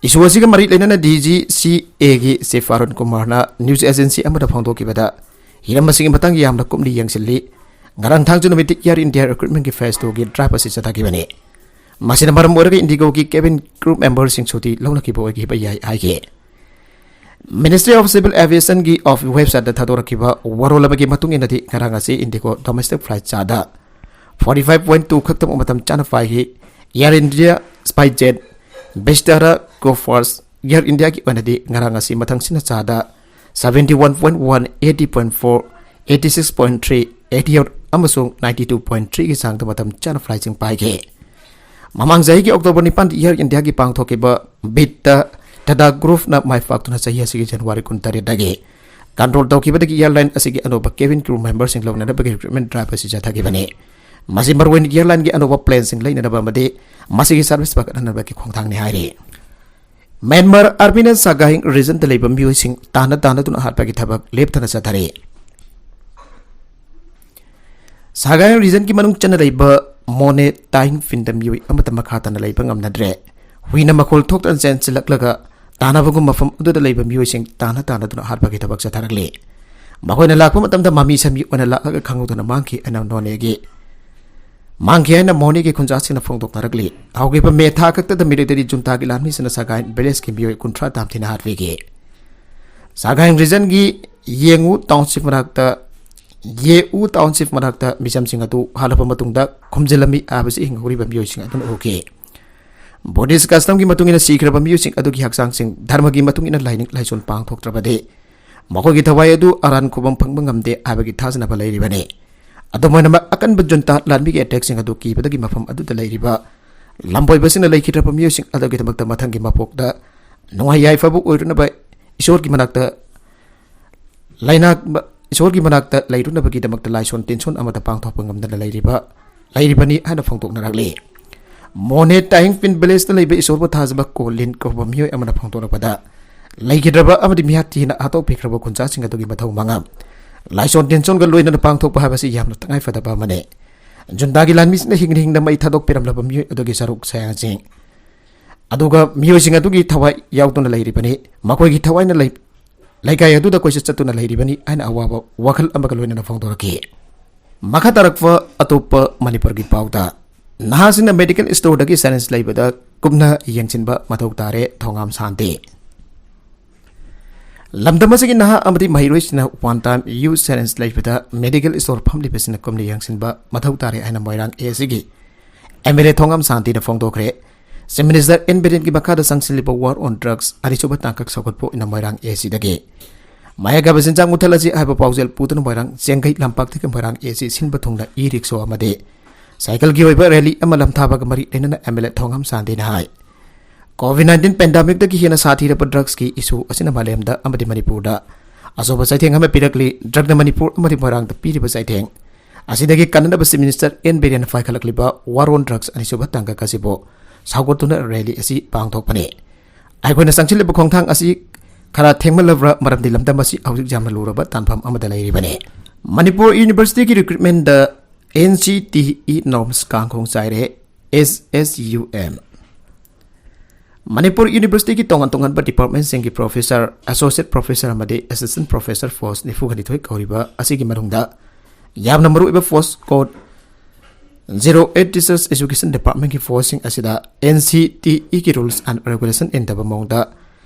ꯏꯁꯨ ꯑꯁꯤꯒ ꯃꯔꯤ ꯂꯩꯅꯅ ꯗꯤ ꯖꯤ ꯁꯤ ꯑꯦꯒꯤ ꯆꯤꯐ ꯑꯔꯨꯟ ꯀꯨꯃꯥꯔꯅ ꯅ꯭ꯌꯨꯁ ꯑꯦꯖꯦꯟꯁꯤ ꯑꯃꯗ ꯐꯣꯡꯗꯣꯛꯈꯤꯕꯗ, ꯍꯤꯔꯝ ꯑꯁꯤꯒꯤ ꯃꯇꯥꯡꯗ ꯌꯥꯝꯅ ꯀꯨꯞꯅ ꯌꯦꯡꯁꯤꯜꯂꯤ꯫ ꯉꯔꯥꯡ ꯊꯥꯡꯖ ꯅꯨꯃꯤꯠꯇ ꯑꯦꯌꯔ ꯏꯟꯗꯤꯌꯥ ꯔꯤꯀ꯭ꯔꯨꯠꯃꯦꯟꯒꯤ ꯐꯦꯁ ꯇꯨꯒꯤ ꯗ꯭ꯔꯥꯏꯚ ꯑꯁꯤ ꯆꯠꯊꯈꯤꯕꯅꯤ꯫ ꯃꯁꯤꯅ ꯃꯔꯝ ꯑꯣꯏꯔꯒ ꯏꯟꯗꯤꯒꯣꯒꯤ ꯀꯦꯕꯤꯟ ꯀ꯭ꯔꯨ ꯃꯦꯝꯕꯔꯁꯤꯡ ꯁꯨꯇꯤ ꯂꯧꯅꯈꯤꯕ ꯑꯣꯏꯈꯤꯕ ꯌꯥꯏ ꯍꯥꯏꯈꯤ꯫ ꯃꯤꯅꯤꯁꯇ꯭ꯔꯤ ꯑꯣꯐ ꯁꯤꯚꯤꯜ ꯑꯦꯚꯤꯌꯦꯁꯟꯒꯤ ꯑꯣꯐ ꯋꯦꯕꯁꯥꯏꯠꯇ ꯊꯥꯗꯣꯔꯛꯈꯤꯕ ꯋꯥꯔꯣꯜ ꯑꯃꯒꯤ ꯃꯇꯨꯡ ꯏꯟꯅꯗꯤ, ꯉꯔꯥꯡ ꯑꯁꯤ ꯏꯟꯗꯤꯒꯣ ꯗꯣꯃꯦꯁꯇꯤꯛ ꯐ꯭ꯂꯥꯏꯠ ꯆꯥꯗ ꯐꯣꯔꯇꯤ ꯐꯥꯏꯚ ꯄꯣꯏꯟ ꯇꯨ ꯈꯛꯇꯃꯛ ꯃꯇꯝ ꯆꯥꯅ ꯄꯥꯏꯈꯤ꯫ ꯑꯦꯌꯔ ꯏꯟꯗꯤꯌꯥ, ꯁ꯭ꯄꯥꯏꯁ ꯖꯦꯠ, ꯚꯤꯁꯇꯥꯔꯥ, ꯒꯣꯐꯥꯔꯁ, ꯑꯦꯌꯔ ꯏꯟꯗꯤꯌꯥꯒꯤ ꯑꯣꯏꯅꯗꯤ ꯉꯔꯥꯡ ꯑꯁꯤ ꯃꯊꯪ ꯁꯤꯟꯅ ꯆꯥꯗ seventy one point one, eighty point four, eighty six point three, eighty eight ꯑꯃꯁꯨꯡ ꯅꯥꯏꯟꯇꯤ ꯇꯨ ꯄꯣꯏꯟ ꯊ꯭ꯔꯤꯒꯤ ꯆꯥꯡꯗ ꯃꯇꯝ ꯆꯥꯅ ꯐ꯭ꯂꯥꯏꯠꯁꯤꯡ ꯄꯥꯏꯈꯤ꯫ ꯃꯃꯥꯡ ꯆꯍꯤꯒꯤ ꯑꯣꯛꯇꯣꯕꯔ ꯅꯤꯄꯥꯟꯗ ꯑꯦꯌꯔ ꯏꯟꯗꯤꯌꯥꯒꯤ ꯄꯥꯡꯊꯣꯛꯈꯤꯕ ꯕꯤꯠꯇ ꯇꯥꯇꯥ ꯒ꯭ꯔꯨꯞꯅ ꯃꯥꯏ ꯄꯥꯛꯇꯨꯅ ꯆꯍꯤ ꯑꯁꯤꯒꯤ ꯖꯅꯋꯥꯔꯤ ꯀꯨꯟꯇꯔꯦꯠꯇꯒꯤ ꯀꯟꯇ꯭ꯔꯣꯜ ꯇꯧꯈꯤꯕꯗꯒꯤ ꯑꯦꯌꯔꯂꯥꯏꯟ ꯑꯁꯤꯒꯤ ꯑꯅꯧꯕ ꯀꯦꯕꯤꯟ ꯀ꯭ꯔꯨ ꯃꯦꯝꯕꯔꯁꯤꯡ ꯂꯧꯅꯅꯕꯒꯤ ꯔꯤꯀ꯭ꯔꯨꯠꯃꯦꯟ ꯗ꯭ꯔꯥꯏꯚ ꯑꯁꯤ ꯆꯠꯊꯈꯤꯕꯅꯤ꯫ ꯃꯁꯤ ꯃꯔꯨꯑꯣꯏꯅ ꯑꯦꯌꯔꯂꯥꯏꯟꯒꯤ ꯑꯅꯧꯕ ꯄ꯭ꯂꯦꯟꯁꯤꯡ ꯂꯩꯅꯅꯕ ꯑꯃꯗꯤ ꯃꯁꯤꯒꯤ ꯁꯔꯚꯤꯁ ꯐꯒꯠꯍꯟꯅꯕꯒꯤ ꯈꯣꯡꯊꯥꯡꯅꯤ ꯍꯥꯏꯔꯤ꯫ ꯃ꯭ꯌꯥꯟꯃꯥꯔ ꯑꯥꯔꯃꯤꯅ ꯁꯥꯒꯥꯏ ꯔꯤꯖꯟꯗ ꯂꯩꯕ ꯃꯤꯑꯣꯏꯁꯤꯡ ꯇꯥꯟꯅ ꯇꯥꯟꯅꯗꯨꯅ ꯍꯥꯠꯄꯒꯤ ꯊꯕꯛ ꯂꯦꯞꯇꯅ ꯆꯠꯊꯔꯤ꯫ ꯁꯥꯒꯥꯏ ꯔꯤꯖꯟꯒꯤ ꯃꯅꯨꯡ ꯆꯟꯅ ꯂꯩꯕ ꯃꯣꯅꯦ ꯇꯥꯏꯡ ꯐꯤꯟꯗ ꯃꯤꯑꯣꯏ ꯑꯃꯠꯇ ꯃꯈꯥ ꯇꯥꯅ ꯂꯩꯕ ꯉꯝꯅꯗ꯭ꯔꯦ꯫ ꯍꯨꯏꯅ ꯃꯈꯣꯜ ꯊꯣꯛꯇꯅ ꯆꯦꯟꯁꯤꯜꯂꯛꯂꯒ ꯇꯥꯟꯅꯕꯒꯨꯝ ꯃꯐꯝ ꯑꯗꯨꯗ ꯂꯩꯕ ꯃꯤꯑꯣꯏꯁꯤꯡ ꯇꯥꯟꯅ ꯇꯥꯟꯅꯗꯨꯅ ꯍꯥꯠꯄꯒꯤ ꯊꯕꯛ ꯆꯠꯊꯔꯛꯂꯤ꯫ ꯃꯈꯣꯏꯅ ꯂꯥꯛꯄ ꯃꯇꯝꯗ ꯃꯃꯤ ꯁꯥꯃꯤ ꯑꯣꯏꯅ ꯂꯥꯛꯂꯒ ꯈꯪꯍꯧꯗꯅ ꯃꯥꯡꯈꯤ ꯍꯥꯏꯅ ꯅꯣꯅꯦꯒꯤ ꯃꯥꯡꯈꯤ ꯍꯥꯏꯅ ꯃꯣꯅꯦꯒꯤ ꯈꯨꯟꯖꯥꯁꯤꯡꯅ ꯐꯣꯡꯗꯣꯛꯅꯔꯛꯂꯤ꯫ ꯍꯧꯈꯤꯕ ꯃꯦ ꯊꯥ ꯈꯛꯇꯗ ꯃꯤꯂꯤꯇꯔꯤ ꯖꯨꯟꯇꯥꯒꯤ ꯂꯥꯟꯃꯤꯁꯤꯡꯅ ꯁꯒꯥꯏ ꯚꯤꯂꯦꯖꯀꯤ ꯃꯤꯑꯣꯏ ꯀꯨꯟꯊ꯭ꯔꯥ ꯇꯥꯝꯊꯤꯅ ꯍꯥꯠꯄꯤꯈꯤ꯫ ꯁꯒꯥꯏ ꯔꯤꯖꯟꯒꯤ ꯌꯦꯡꯉꯨ ꯇꯥꯎꯟꯁꯤꯞ ꯃꯅꯥꯛꯇ ꯌꯦꯎ ꯇꯥꯎꯟꯁꯤꯞ ꯃꯅꯥꯛꯇ ꯃꯤꯆꯝꯁꯤꯡ ꯑꯗꯨ ꯍꯥꯠꯂꯕ ꯃꯇꯨꯡꯗ ꯈꯨꯝꯖꯤꯜꯂꯝꯃꯤ ꯍꯥꯏꯕꯁꯤ ꯍꯤꯡꯍꯧꯔꯤꯕ ꯃꯤꯑꯣꯏꯁꯤꯡ ꯑꯗꯨꯅ ꯎꯈꯤ꯫ ꯕꯨꯙꯤꯁ ꯀꯁꯇꯝꯒꯤ ꯃꯇꯨꯡ ꯏꯟꯅ ꯁꯤꯈ꯭ꯔꯕ ꯃꯤꯑꯣꯏꯁꯤꯡ ꯑꯗꯨꯒꯤ ꯍꯛꯆꯥꯡꯁꯤꯡ ꯙꯔꯃꯒꯤ ꯃꯇꯨꯡ ꯏꯟꯅ ꯂꯥꯏꯅꯤꯡ ꯂꯥꯏꯁꯣꯟ ꯄꯥꯡꯊꯣꯛꯇ꯭ꯔꯕꯗꯤ ꯃꯈꯣꯏꯒꯤ ꯊꯋꯥꯏ ꯑꯗꯨ ꯑꯔꯥꯟ ꯈꯨꯕꯝ ꯐꯪꯕ ꯉꯝꯗꯦ ꯍꯥꯏꯕꯒꯤ ꯊꯥꯖꯅꯕ ꯂꯩꯔꯤꯕꯅꯤ꯫ ꯑꯗꯨꯝ ꯑꯣꯏꯅꯃꯛ, ꯑꯀꯟꯕ ꯖꯨꯟꯇꯥ ꯂꯥꯟꯃꯤꯒꯤ ꯑꯦꯇꯦꯛꯁꯤꯡ ꯑꯗꯨ ꯀꯤꯕꯗꯒꯤ ꯃꯐꯝ ꯑꯗꯨꯗ ꯂꯩꯔꯤꯕ ꯂꯝꯕꯣꯏꯕꯁꯤꯡꯅ ꯂꯩꯈꯤꯗ꯭ꯔꯕ ꯃꯤꯑꯣꯏꯁꯤꯡ ꯑꯗꯨꯒꯤꯗꯃꯛꯇ ꯃꯊꯪꯒꯤ ꯃꯄꯣꯛꯇ ꯅꯨꯡꯉꯥꯏ ꯌꯥꯏꯐꯕ ꯑꯣꯏꯔꯨꯅꯕ ꯏꯁꯣꯔꯒꯤ ꯃꯅꯥꯛꯇ ꯂꯩꯅꯥ ꯏꯁꯣꯔꯒꯤ ꯃꯅꯥꯛꯇ ꯂꯩꯔꯨꯅꯕꯒꯤꯗꯃꯛꯇ ꯂꯥꯏꯁꯣꯟ ꯇꯤꯟꯁꯣꯟ ꯑꯃꯠꯇ ꯄꯥꯡꯊꯣꯛꯄ ꯉꯝꯗꯅ ꯂꯩꯔꯤꯕ ꯂꯩꯔꯤꯕꯅꯤ ꯍꯥꯏꯅ ꯐꯣꯡꯗꯣꯛꯅꯔꯛꯂꯤ꯫ ꯃꯣꯅꯦ ꯇꯥꯏꯍꯤꯡ ꯄꯤꯟ ꯚꯤꯂꯦꯖꯇ ꯂꯩꯕ ꯏꯁꯣꯔꯕꯨ ꯊꯥꯖꯕ ꯀꯣꯂꯤꯟ ꯀꯧꯕ ꯃꯤꯑꯣꯏ ꯑꯃꯅ ꯐꯣꯡꯗꯣꯔꯛꯄꯗ, ꯂꯩꯈꯤꯗ꯭ꯔꯕ ꯑꯃꯗꯤ ꯃꯤꯍꯥꯠ ꯊꯤꯅ ꯍꯥꯠꯇꯣꯛꯄꯤꯈ꯭ꯔꯕ ꯈꯨꯟꯖꯥꯁꯤꯡ ꯑꯗꯨꯒꯤ ꯃꯊꯧ ꯃꯉꯥ ꯂꯥꯏꯁꯣꯟ ꯇꯤꯟꯁꯣꯟꯒ ꯂꯣꯏꯅꯅ ꯄꯥꯡꯊꯣꯛꯄ ꯍꯥꯏꯕꯁꯤ ꯌꯥꯝꯅ ꯇꯉꯥꯏꯐꯗꯕ ꯑꯃꯅꯤ꯫ ꯖꯨꯟꯇꯥꯒꯤ ꯂꯥꯟꯃꯤꯁꯤꯡꯅ ꯍꯤꯡꯅ ꯍꯤꯡꯅ ꯃꯩ ꯊꯥꯗꯣꯛꯄꯤꯔꯝꯂꯕ ꯃꯤꯑꯣꯏ ꯑꯗꯨꯒꯤ ꯁꯔꯨꯛ ꯁꯌꯥꯡꯁꯤꯡ ꯑꯗꯨꯒ ꯃꯤꯑꯣꯏꯁꯤꯡ ꯑꯗꯨꯒꯤ ꯊꯋꯥꯏ ꯌꯥꯎꯗꯨꯅ ꯂꯩꯔꯤꯕꯅꯤ꯫ ꯃꯈꯣꯏꯒꯤ ꯊꯋꯥꯏꯅ ꯂꯩ-, ꯂꯩꯀꯥꯏ ꯑꯗꯨꯗ ꯀꯣꯏꯆꯠ ꯆꯠꯇꯨꯅ ꯂꯩꯔꯤꯕꯅꯤ ꯍꯥꯏꯅ ꯑꯋꯥꯕ ꯋꯥꯈꯜ ꯑꯃꯒ ꯂꯣꯏꯅꯅ ꯐꯣꯡꯗꯣꯔꯛꯈꯤ꯫ ꯃꯈꯥ ꯇꯥꯔꯛꯄ ꯑꯇꯣꯞꯄ ꯃꯅꯤꯄꯨꯔꯒꯤ ꯄꯥꯎꯗ, ꯅꯍꯥꯁꯤꯡꯅ ꯃꯦꯗꯤꯀꯦꯜ ꯁ꯭ꯇꯣꯔꯗꯒꯤ ꯁꯥꯏꯂꯦꯟꯁ ꯂꯩꯕꯗ ꯀꯨꯞꯅ ꯌꯦꯡꯁꯤꯟꯕ ꯃꯊꯧ ꯇꯥꯔꯦ, ꯊꯣꯉꯥꯝ ꯁꯥꯟꯇꯤ꯫ ꯂꯝꯗꯝ ꯑꯁꯤꯒꯤ ꯅꯍꯥ ꯑꯃꯗꯤ ꯃꯍꯩꯔꯣꯏꯁꯤꯡꯅ ꯋꯥꯟ ꯇꯥꯏꯝ ꯌꯨꯁ ꯁꯥꯏꯂꯦꯟꯁ ꯂꯩꯕꯗ ꯃꯦꯗꯤꯀꯦꯜ ꯁ꯭ꯇꯣꯔ ꯐꯝꯂꯤꯕꯁꯤꯡꯅ ꯀꯨꯞꯅ ꯌꯦꯡꯁꯤꯟꯕ ꯃꯊꯧ ꯇꯥꯔꯦ ꯍꯥꯏꯅ ꯃꯣꯏꯔꯥꯡ ꯑꯦ ꯁꯤꯒꯤ ꯑꯦꯝ ꯑꯦꯜ ꯑꯦ ꯊꯣꯉꯥꯝ ꯁꯥꯟꯇꯤꯅ ꯐꯣꯡꯗꯣꯛꯈ꯭ꯔꯦ꯫ ꯆꯤꯐ ꯃꯤꯅꯤꯁꯇꯔ ꯑꯦꯟ ꯕꯤꯔꯦꯟꯒꯤ ꯃꯈꯥꯗ ꯆꯪꯁꯤꯜꯂꯤꯕ ꯋꯥꯔ ꯑꯣꯟ ꯗ꯭ꯔꯒꯁ ꯑꯅꯤꯁꯨꯕ ꯇꯥꯡꯀꯛ ꯁꯧꯒꯠꯄ ꯑꯣꯏꯅ ꯃꯣꯏꯔꯥꯡ ꯑꯦ ꯁꯤꯗꯒꯤ ꯃꯌꯥꯏ ꯀꯥꯕ ꯆꯤꯟꯖꯥꯛ ꯃꯨꯊꯠꯂꯁꯤ ꯍꯥꯏꯕ ꯄꯥꯎꯖꯦꯜ ꯄꯨꯗꯨꯅ ꯃꯣꯏꯔꯥꯡ ꯆꯦꯡꯒꯩ ꯂꯝꯄꯥꯛꯇꯒꯤ ꯃꯣꯏꯔꯥꯡ ꯑꯦ ꯁꯤ ꯁꯤꯟꯕ ꯊꯨꯡꯅ ꯏ ꯔꯤꯛꯁꯣ ꯑꯃꯗꯤ ꯁꯥꯏꯀꯜꯒꯤ ꯑꯣꯏꯕ ꯔꯦꯂꯤ ꯑꯃ ꯂꯝꯊꯥꯕꯒ ꯃꯔꯤ ꯂꯩꯅꯅ ꯑꯦꯝ ꯑꯦꯜ ꯑꯦ ꯊꯣꯉꯥꯝ ꯁꯥꯟꯇꯤꯅ ꯍꯥꯏ, ꯀꯣꯚꯤꯗ ꯅꯥꯏꯟꯇꯤꯟ ꯄꯦꯟꯗꯥꯃꯤꯛꯇꯒꯤ ꯍꯦꯟꯅ ꯁꯥꯊꯤꯔꯕ ꯗ꯭ꯔꯒꯁꯀꯤ ꯏꯁꯨ ꯑꯁꯤꯅ ꯃꯥꯂꯦꯝꯗ ꯑꯃꯗꯤ ꯃꯅꯤꯄꯨꯔꯗ ꯑꯆꯧꯕ ꯆꯩꯊꯦꯡ ꯑꯃ ꯄꯤꯔꯛꯂꯤ꯫ ꯗ꯭ꯔꯒꯅ ꯃꯅꯤꯄꯨꯔ ꯑꯃꯗꯤ ꯃꯣꯏꯔꯥꯡꯗ ꯄꯤꯔꯤꯕ ꯆꯩꯊꯦꯡ ꯑꯁꯤꯗꯒꯤ ꯀꯟꯅꯅꯕ ꯆꯤꯐ ꯃꯤꯅꯤꯁꯇꯔ ꯑꯦꯟ ꯕꯤꯔꯦꯟꯅ ꯄꯥꯏꯈꯠꯂꯛꯂꯤꯕ ꯋꯥꯔ ꯑꯣꯟ ꯗ꯭ꯔꯒꯁ ꯑꯅꯤꯁꯨꯕ ꯇꯥꯡꯀꯛ ꯑꯁꯤꯕꯨ ꯁꯧꯒꯠꯇꯨꯅ ꯔꯦꯂꯤ ꯑꯁꯤ ꯄꯥꯡꯊꯣꯛꯄꯅꯤ꯫ ꯑꯩꯈꯣꯏꯅ ꯆꯪꯁꯤꯜꯂꯤꯕ ꯈꯣꯡꯊꯥꯡ ꯑꯁꯤ ꯈꯔ ꯊꯦꯡꯃꯜꯂꯕ꯭ꯔꯥ, ꯃꯔꯝꯗꯤ ꯂꯝꯗꯝ ꯑꯁꯤ ꯍꯧꯖꯤꯛ ꯌꯥꯝꯅ ꯂꯨꯔꯕ ꯇꯥꯟꯐꯝ ꯑꯃꯗ ꯂꯩꯔꯤꯕꯅꯤ꯫ ꯃꯅꯤꯄꯨꯔ ꯌꯨꯅꯤꯚꯔꯁꯤꯇꯤꯒꯤ ꯔꯤꯀ꯭ꯔꯨꯠꯃꯦꯟꯗ N C T E norms ꯀꯥꯡꯈꯣꯡ ꯆꯥꯏꯔꯦ, S S U M. Manipur ꯌꯨꯅꯤꯚꯔꯁꯤꯇꯤꯒꯤ ꯇꯣꯉꯥꯟ ꯇꯣꯉꯥꯟꯕ ꯗꯤꯄꯥꯔꯠꯃꯦꯟꯁꯤꯡꯒꯤ ꯄ꯭ꯔꯣꯐꯦꯁꯔ, ꯑꯦꯁꯣꯁꯤꯌꯦꯠ ꯄ꯭ꯔꯣꯐꯦꯁꯔ ꯑꯃꯗꯤ ꯑꯦꯁꯤꯁꯇꯦꯟꯠ ꯄ꯭ꯔꯣꯐꯦꯁꯔ ꯄꯣꯁ ꯅꯤꯐꯨꯒ ꯅꯤꯊꯣꯏ ꯀꯧꯔꯤꯕ ꯑꯁꯤꯒꯤ ꯃꯅꯨꯡꯗ ꯌꯥꯝꯅ ꯃꯔꯨꯑꯣꯏꯕ post code zero eight Teachers Education Departmentꯀꯤ ꯄꯣꯁꯁꯤꯡ ꯑꯁꯤꯗ NCTEꯒꯤ rules and regulation ꯏꯟꯗꯕ ꯃꯑꯣꯡꯗ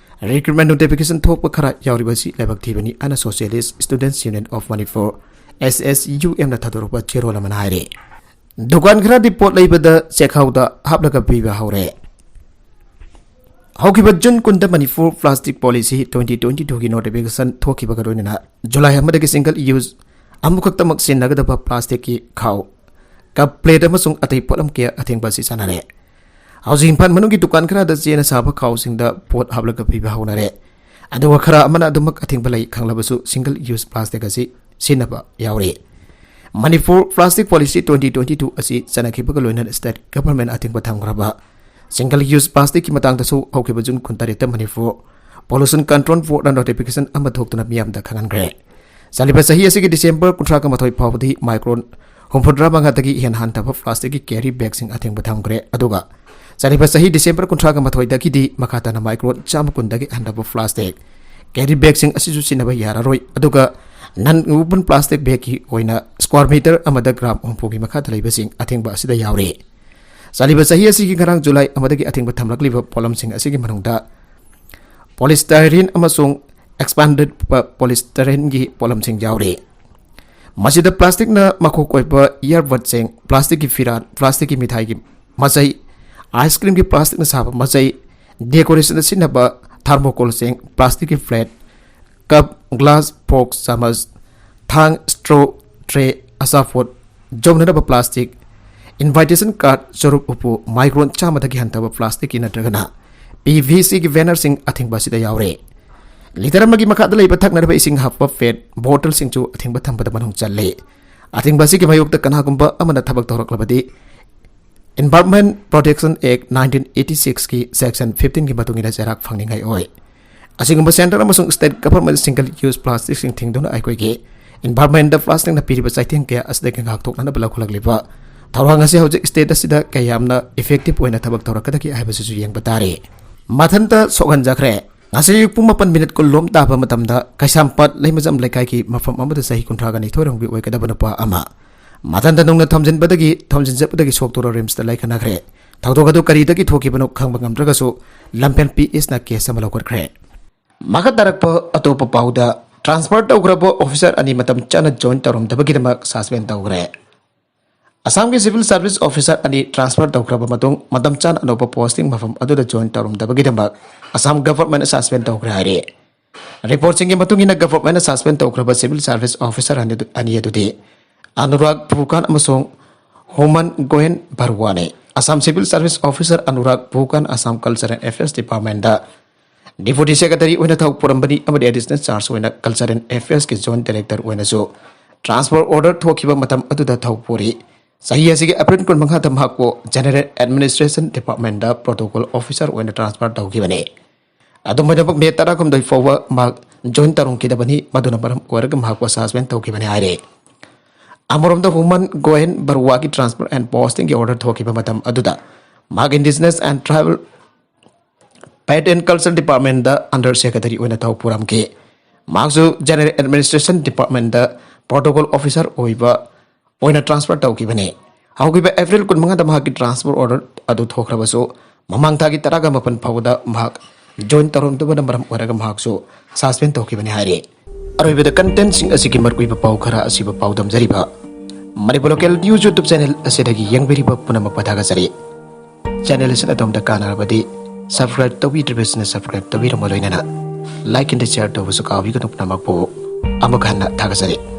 recruitment notification ꯊꯣꯛꯄ ꯈꯔ ꯌꯥꯎꯔꯤꯕ ꯑꯁꯤ ꯂꯥꯏꯕꯛ ꯊꯤꯕꯅꯤ ꯍꯥꯏꯅ Socialist Students Union of Manipur, SSUMꯅ ꯊꯥꯗꯣꯔꯛꯄ ꯆꯦꯔꯣꯜ ꯑꯃꯅ ꯍꯥꯏꯔꯤ꯫ ꯗꯨꯀꯥꯟ ꯈꯔꯗꯤ ꯄꯣꯠ ꯂꯩꯕꯗ ꯆꯦꯛꯈꯥꯎꯗ ꯍꯥꯞꯂꯒ ꯄꯤꯕ ꯍꯧꯔꯦ꯫ ꯍꯧꯈꯤꯕ ꯖꯨꯟ ꯀꯨꯟꯗ Manipur plastic policy twenty twenty twoꯒꯤ notification ꯊꯣꯛꯈꯤꯕꯒ ꯂꯣꯏꯅꯅ ꯖꯨꯂꯥꯏ ꯑꯃꯗꯒꯤ single use ꯑꯃꯈꯛꯇꯃꯛ ꯁꯤꯖꯤꯟꯅꯒꯗꯕ plasticꯀꯤ ꯈꯥꯎ, cup, plate ꯑꯃꯁꯨꯡ ꯑꯇꯩ ꯄꯣꯠꯂꯝ ꯀꯌꯥ ꯑꯊꯤꯡꯕ ꯑꯁꯤ ꯆꯠꯅꯔꯦ꯫ ꯍꯧꯖꯤꯛ ꯏꯝꯐꯥꯜ ꯃꯅꯨꯡꯒꯤ ꯗꯨꯀꯥꯟ ꯈꯔꯗ ꯆꯦꯅ ꯁꯥꯕ ꯈꯥꯎꯁꯤꯡꯗ ꯄꯣꯠ ꯍꯥꯞꯂꯒ ꯄꯤꯕ ꯍꯧꯅꯔꯦ꯫ ꯑꯗꯨꯒ ꯈꯔ ꯑꯃꯅ ꯑꯗꯨꯃꯛ ꯑꯊꯤꯡꯕ ꯂꯩ ꯈꯪꯂꯕꯁꯨ single use plastic ꯑꯁꯤ ꯁꯤꯖꯤꯟꯅꯕ ꯌꯥꯎꯔꯤ꯫ Manipur plastic policy twenty twenty two ꯑꯁꯤ ꯆꯠꯅꯈꯤꯕꯒ ꯂꯣꯏꯅꯅ state government ꯑꯊꯤꯡꯕ ꯊꯝꯈ꯭ꯔꯕ single use plasticꯀꯤ ꯃꯇꯥꯡꯗꯁꯨ ꯍꯧꯈꯤꯕ ꯖꯨꯟ ꯀꯨꯟꯇꯔꯦꯠꯇ ꯃꯅꯤꯄꯨꯔ Pollution Control Boardꯅ notification ꯑꯃ ꯊꯣꯛꯇꯨꯅ ꯃꯤꯌꯥꯝꯗ ꯈꯪꯍꯟꯈ꯭ꯔꯦ꯫ ꯆꯠꯂꯤꯕ ꯆꯍꯤ ꯑꯁꯤꯒꯤ ꯗꯤꯁꯦꯝꯕꯔ ꯀꯨꯟꯊ꯭ꯔꯥꯒ ꯃꯥꯊꯣꯏ ꯐꯥꯎꯕꯗꯤ micron ꯍꯨꯝꯐꯨꯇꯔꯥ ꯃꯉꯥꯗꯒꯤ ꯍꯦꯟꯅ ꯍꯟꯊꯕ plasticꯀꯤ carry bagꯁꯤꯡ ꯑꯊꯤꯡꯕ ꯊꯝꯈ꯭ꯔꯦ꯫ ꯑꯗꯨꯒ ꯆꯠꯂꯤꯕ ꯆꯍꯤ ꯗꯤꯁꯦꯝꯕꯔ ꯀꯨꯟꯊ꯭ꯔꯥꯒ ꯃꯥꯊꯣꯏꯗꯒꯤꯗꯤ ꯃꯈꯥ ꯇꯥꯅ micron ꯆꯥꯝꯃ ꯀꯨꯟꯗꯒꯤ ꯍꯟꯊꯕ plastic carry bagꯁꯤꯡ ꯑꯁꯤꯁꯨ ꯁꯤꯖꯤꯟꯅꯕ ꯌꯥꯔꯔꯣꯏ꯫ ꯑꯗꯨꯒ non woven plastic bagꯀꯤ ꯑꯣꯏꯅ square meter ꯑꯃꯗ gram ꯍꯨꯝꯐꯨꯒꯤ ꯃꯈꯥꯗ ꯂꯩꯕꯁꯤꯡ ꯑꯊꯤꯡꯕ ꯑꯁꯤꯗ ꯌꯥꯎꯔꯤ꯫ ꯆꯠꯂꯤꯕ ꯆꯍꯤ ꯑꯁꯤꯒꯤ ꯉꯔꯥꯡ ꯖꯨꯂꯥꯏ ꯑꯃꯗꯒꯤ ꯑꯊꯤꯡꯕ ꯊꯝꯂꯛꯂꯤꯕ ꯄꯣꯠꯂꯝꯁꯤꯡ ꯑꯁꯤꯒꯤ ꯃꯅꯨꯡꯗ polystyrene ꯑꯃꯁꯨꯡ expanded polystyrene ꯒꯤ ꯄꯣꯠꯂꯝꯁꯤꯡ ꯌꯥꯎꯔꯤ꯫ ꯃꯁꯤꯗ plastic ꯅ ꯃꯈꯣꯛ ꯑꯣꯏꯕ earbuds ꯁꯤꯡ, plastic ꯀꯤ ꯐꯤꯔꯥꯜ, plastic ꯀꯤ ꯃꯤꯊꯥꯏꯒꯤ ꯃꯆꯩ, ice cream ꯒꯤ plastic ꯅ ꯁꯥꯕ ꯃꯆꯩ, decoration ꯗ ꯁꯤꯖꯤꯟꯅꯕ thermocol ꯁꯤꯡ, plastic ꯀꯤ plate, cup, glass, fork, ꯆꯥꯃꯁ, ꯊꯥꯡ, straw, tray, ꯑꯆꯥꯄꯣꯠ ꯌꯣꯝꯅꯅꯕ plastic, invitation card, ꯆꯨꯔꯨꯞ ꯎꯄꯨ, micron ꯆꯥꯝꯃꯗꯒꯤ ꯍꯟꯊꯕ plastic ꯀꯤ ꯅꯠꯇ꯭ꯔꯒꯅ PVC ꯒꯤ banner ꯁꯤꯡ ꯑꯊꯤꯡꯕ ꯑꯁꯤꯗ ꯌꯥꯎꯔꯦ꯫ Litre ꯑꯃꯒꯤ ꯃꯈꯥꯗ ꯂꯩꯕ ꯊꯛꯅꯅꯕ ꯏꯁꯤꯡ ꯍꯥꯞꯄ PET bottle ꯁꯤꯡꯁꯨ ꯑꯊꯤꯡꯕ ꯊꯝꯕꯗ ꯃꯅꯨꯡ ꯆꯜꯂꯤ꯫ ꯑꯊꯤꯡꯕ ꯑꯁꯤꯒꯤ ꯃꯥꯌꯣꯛꯇ ꯀꯅꯥꯒꯨꯝꯕ ꯑꯃꯅ ꯊꯕꯛ ꯇꯧꯔꯛꯂꯕꯗꯤ Environment Protection Act nineteen eighty six ꯀꯤ section fifteen ꯒꯤ ꯃꯇꯨꯡ ꯏꯟꯅ ꯆꯩꯔꯥꯛ ꯐꯪꯅꯤꯡꯉꯥꯏ ꯑꯣꯏ꯫ ꯑꯁꯤꯒꯨꯝꯕ centre ꯑꯃꯁꯨꯡ state government single use plastic ꯁꯤꯡ ꯊꯤꯡꯗꯨꯅ ꯑꯩꯈꯣꯏꯒꯤ environment ꯇ plastic ꯅ ꯄꯤꯔꯤꯕ ꯆꯩꯊꯦꯡ ꯀꯌꯥ ꯑꯁꯤꯗꯒꯤ ꯉꯥꯛꯊꯣꯛꯅꯅꯕ ꯂꯧꯈꯠꯂꯛꯂꯤꯕ ꯊꯧꯔꯥꯡ ꯑꯁꯤ ꯍꯧꯖꯤꯛ state ꯑꯁꯤꯗ ꯀꯌꯥꯝꯅ effective ꯑꯣꯏꯅ ꯊꯕꯛ ꯇꯧꯔꯛꯀꯗꯒꯦ ꯍꯥꯏꯕꯁꯤꯁꯨ ꯌꯦꯡꯕ ꯇꯥꯔꯦ꯫ ꯃꯊꯟꯇ ꯁꯣꯛꯍꯟꯖꯈ꯭ꯔꯦ꯫ ꯉꯁꯤ ꯑꯌꯨꯛ ꯄꯨꯡ ꯃꯥꯄꯟ ꯃꯤꯅꯤꯠ ꯀꯨꯟ ꯂꯣꯝ ꯇꯥꯕ ꯃꯇꯝꯗ ꯀꯩꯁꯥꯝꯄꯥꯠ ꯂꯩꯃꯖꯝ ꯂꯩꯀꯥꯏꯒꯤ ꯃꯐꯝ ꯑꯃꯗ ꯆꯍꯤ ꯀꯨꯟꯊ꯭ꯔꯥꯒ ꯅꯤꯊꯣꯏ ꯔꯣꯝꯒꯤ ꯑꯣꯏꯒꯗꯕ ꯅꯨꯄꯥ ꯑꯃ ꯃꯊꯟꯇ ꯅꯨꯡꯅ ꯊꯣꯝꯖꯤꯟꯕꯗꯒꯤ, ꯊꯣꯝꯖꯤꯟꯖꯕꯗꯒꯤ ꯁꯣꯛꯇꯨꯅ ꯔꯤꯝꯁꯇ ꯂꯥꯏꯀꯠꯅꯈ꯭ꯔꯦ꯫ ꯊꯧꯗꯣꯛ ꯑꯗꯨ ꯀꯔꯤꯗꯒꯤ ꯊꯣꯛꯈꯤꯕꯅꯣ ꯈꯪꯕ ꯉꯝꯗ꯭ꯔꯒꯁꯨ ꯂꯝꯐꯦꯜ ꯄꯤ ꯑꯦꯁꯅ ꯀꯦꯁ ꯑꯃ ꯂꯧꯈꯠꯈ꯭ꯔꯦ꯫ ꯃꯈꯥ ꯇꯥꯔꯛꯄ ꯑꯇꯣꯞꯄ ꯄꯥꯎꯗ, ꯇ꯭ꯔꯥꯟꯁꯐꯔ ꯇꯧꯈ꯭ꯔꯕ ꯑꯣꯐꯤꯁꯥꯔ ꯑꯅꯤ ꯃꯇꯝ ꯆꯥꯅ ꯖꯣꯏꯟ ꯇꯧꯔꯝꯗꯕꯒꯤꯗꯃꯛ ꯁꯁꯄꯦꯟ ꯇꯧꯈ꯭ꯔꯦ꯫ ꯑꯁꯥꯝꯒꯤ ꯁꯤꯚꯤꯜ ꯁꯥꯔꯚꯤꯁ ꯑꯣꯐꯤꯁꯥꯔ ꯑꯅꯤ ꯇ꯭ꯔꯥꯟꯁꯐꯔ ꯇꯧꯈ꯭ꯔꯕ ꯃꯇꯨꯡ, ꯃꯇꯝ ꯆꯥꯅ ꯑꯅꯧꯕ ꯄꯣꯁꯇꯤꯡ ꯃꯐꯝ ꯑꯗꯨꯗ ꯖꯣꯏꯟ ꯇꯧꯔꯝꯗꯕꯒꯤꯗꯃꯛ ꯑꯁꯥꯝ ꯒꯚꯔꯟꯃꯦꯟꯠꯅ ꯁꯁꯄꯦꯟ ꯇꯧꯈ꯭ꯔꯦ ꯍꯥꯏꯔꯤ꯫ ꯔꯤꯄꯣꯔꯠꯁꯤꯡꯒꯤ ꯃꯇꯨꯡ ꯏꯟꯅ, ꯒꯚꯔꯟꯃꯦꯟꯠꯅ ꯁꯁꯄꯦꯟ ꯇꯧꯈ꯭ꯔꯕ ꯁꯤꯚꯤꯜ ꯁꯥꯔꯚꯤꯁ ꯑꯣꯐꯤꯁꯥꯔ ꯑꯅꯤ ꯑꯗꯨ, ꯑꯅꯤ ꯑꯗꯨꯗꯤ ꯑꯅꯨꯔꯥꯒ ꯚꯨꯀꯥꯟ ꯑꯃꯁꯨꯡ ꯍꯨꯃꯟ ꯒꯣꯌꯦꯟ ꯕꯔꯨꯋꯥꯅꯤ꯫ Assam civil service officer Anurag Bhukan Assam cultural affairs ꯗꯤꯄꯥꯔꯠꯃꯦꯟꯠꯗ ꯗꯤꯄꯨꯇꯤ ꯁꯦꯀ꯭ꯔꯦꯇꯔꯤ ꯑꯣꯏꯅ ꯊꯕꯛ ꯄꯨꯔꯝꯕꯅꯤ ꯑꯃꯗꯤ ꯑꯦꯗꯤꯁꯅꯦꯜ ꯆꯥꯔꯖ ꯑꯣꯏꯅ ꯀꯜꯆꯔꯦꯜ ꯑꯦꯐꯤꯌꯔꯁꯀꯤ ꯖꯣꯏꯟꯠ ꯗꯥꯏꯔꯦꯛꯇꯔ ꯑꯣꯏꯅꯁꯨ ꯇ꯭ꯔꯥꯟꯁꯐꯔ ꯑꯣꯔꯗꯔ ꯊꯣꯛꯈꯤꯕ ꯃꯇꯝ ꯑꯗꯨꯗ ꯊꯕꯛ ꯄꯨꯔꯤ꯫ ꯆꯍꯤ ꯑꯁꯤꯒꯤ ꯑꯦꯄ꯭ꯔꯤꯜ ꯀꯨꯟꯃꯉꯥꯗ ꯃꯍꯥꯛꯄꯨ ꯖꯦꯅꯔꯦꯜ ꯑꯦꯗꯃꯤꯅꯤꯁꯇ꯭ꯔꯦꯁꯟ ꯗꯤꯄꯥꯔꯠꯃꯦꯟꯠꯗ ꯄ꯭ꯔꯣꯇꯣꯀꯣꯜ ꯑꯣꯐꯤꯁꯥꯔ ꯑꯣꯏꯅ ꯇ꯭ꯔꯥꯟꯁꯐꯔ ꯇꯧꯈꯤꯕꯅꯤ꯫ ꯑꯗꯨꯝ ꯑꯣꯏꯅꯃꯛ, ꯃꯦ ꯇꯔꯥꯍꯨꯝꯗꯣꯏ ꯐꯥꯎꯕ ꯃꯍꯥꯛ ꯖꯣꯏꯟ ꯇꯧꯔꯝꯈꯤꯗꯕꯅꯤ, ꯃꯗꯨꯅ ꯃꯔꯝ ꯑꯣꯏꯔꯒ ꯃꯍꯥꯛꯄꯨ ꯁꯁꯄꯦꯟ ꯇꯧꯈꯤꯕꯅꯤ ꯍꯥꯏꯔꯤ꯫ ꯑꯃꯔꯣꯝꯗ, ꯍꯨꯃꯟ ꯒꯣꯌꯦꯟ ꯕꯔꯨꯋꯥꯒꯤ ꯇ꯭ꯔꯥꯟꯁꯐꯔ ꯑꯦꯟ ꯄꯣꯁꯇꯤꯡꯒꯤ ꯑꯣꯔꯗꯔ ꯊꯣꯛꯈꯤꯕ ꯃꯇꯝ ꯑꯗꯨꯗ ꯃꯍꯥꯛ indigenous and tribal faith and culture ꯗꯤꯄꯥꯔꯠꯃꯦꯟꯠꯗ ꯑꯟꯗꯔ ꯁꯦꯀ꯭ꯔꯦꯇꯔꯤ ꯑꯣꯏꯅ ꯊꯕꯛ ꯄꯨꯔꯝꯈꯤ꯫ ꯃꯍꯥꯛꯁꯨ ꯖꯦꯅꯔꯦꯜ ꯑꯦꯗꯃꯤꯅꯤꯁꯇ꯭ꯔꯦꯁꯟ ꯗꯤꯄꯥꯔꯠꯃꯦꯟꯠꯗ ꯄ꯭ꯔꯣꯇꯣꯀꯣꯜ ꯑꯣꯐꯤꯁꯥꯔ ꯑꯣꯏꯕ ꯑꯣꯏꯅ ꯇ꯭ꯔꯥꯟꯁꯐꯔ ꯇꯧꯈꯤꯕꯅꯤ꯫ ꯍꯧꯈꯤꯕ ꯑꯦꯄ꯭ꯔꯤꯜ ꯀꯨꯟꯃꯉꯥꯗ ꯃꯍꯥꯛꯀꯤ ꯇ꯭ꯔꯥꯟꯁꯐꯔ ꯑꯣꯔꯗꯔ ꯑꯗꯨ ꯊꯣꯛꯈ꯭ꯔꯕꯁꯨ, ꯃꯃꯥꯡ ꯊꯥꯒꯤ ꯇꯔꯥꯒ ꯃꯥꯄꯟ ꯐꯥꯎꯕꯗ ꯃꯍꯥꯛ ꯖꯣꯏꯟ ꯇꯧꯔꯝꯗꯕꯅ ꯃꯔꯝ ꯑꯣꯏꯔꯒ ꯃꯍꯥꯛꯁꯨ ꯁꯁꯄꯦꯟ ꯇꯧꯈꯤꯕꯅꯤ ꯍꯥꯏꯔꯤ꯫ ꯑꯔꯣꯏꯕꯗ, ꯀꯟꯇꯦꯟꯠꯁꯤꯡ ꯑꯁꯤꯒꯤ ꯃꯔꯨꯑꯣꯏꯕ ꯄꯥꯎ ꯈꯔ ꯑꯁꯤꯕꯨ ꯄꯥꯎꯗꯝꯖꯔꯤꯕ Manipur local news YouTube channel ꯑꯁꯤꯗꯒꯤ ꯌꯦꯡꯕꯤꯔꯤꯕ ꯄꯨꯝꯅꯃꯛꯄꯨ ꯊꯥꯒꯠꯆꯔꯤ꯫ ꯆꯦꯅꯦꯜ ꯑꯁꯤꯅ ꯑꯗꯣꯝꯗ ꯀꯥꯟꯅꯔꯕꯗꯤ ꯁꯕꯁꯀ꯭ꯔꯥꯏꯕ ꯇꯧꯕꯤꯗ꯭ꯔꯤꯕꯁꯤꯡꯅ ꯁꯕꯁꯀ꯭ꯔꯥꯏꯕ ꯇꯧꯕꯤꯔꯝꯃ, ꯂꯣꯏꯅꯅ ꯂꯥꯏꯛ ꯑꯦꯟ ꯁꯤꯌꯔ ꯇꯧꯕꯁꯨ ꯀꯥꯎꯕꯤꯒꯅꯨ꯫ ꯄꯨꯝꯅꯃꯛꯄꯨ ꯑꯃꯨꯛ ꯍꯟꯅ ꯊꯥꯒꯠꯆꯔꯤ꯫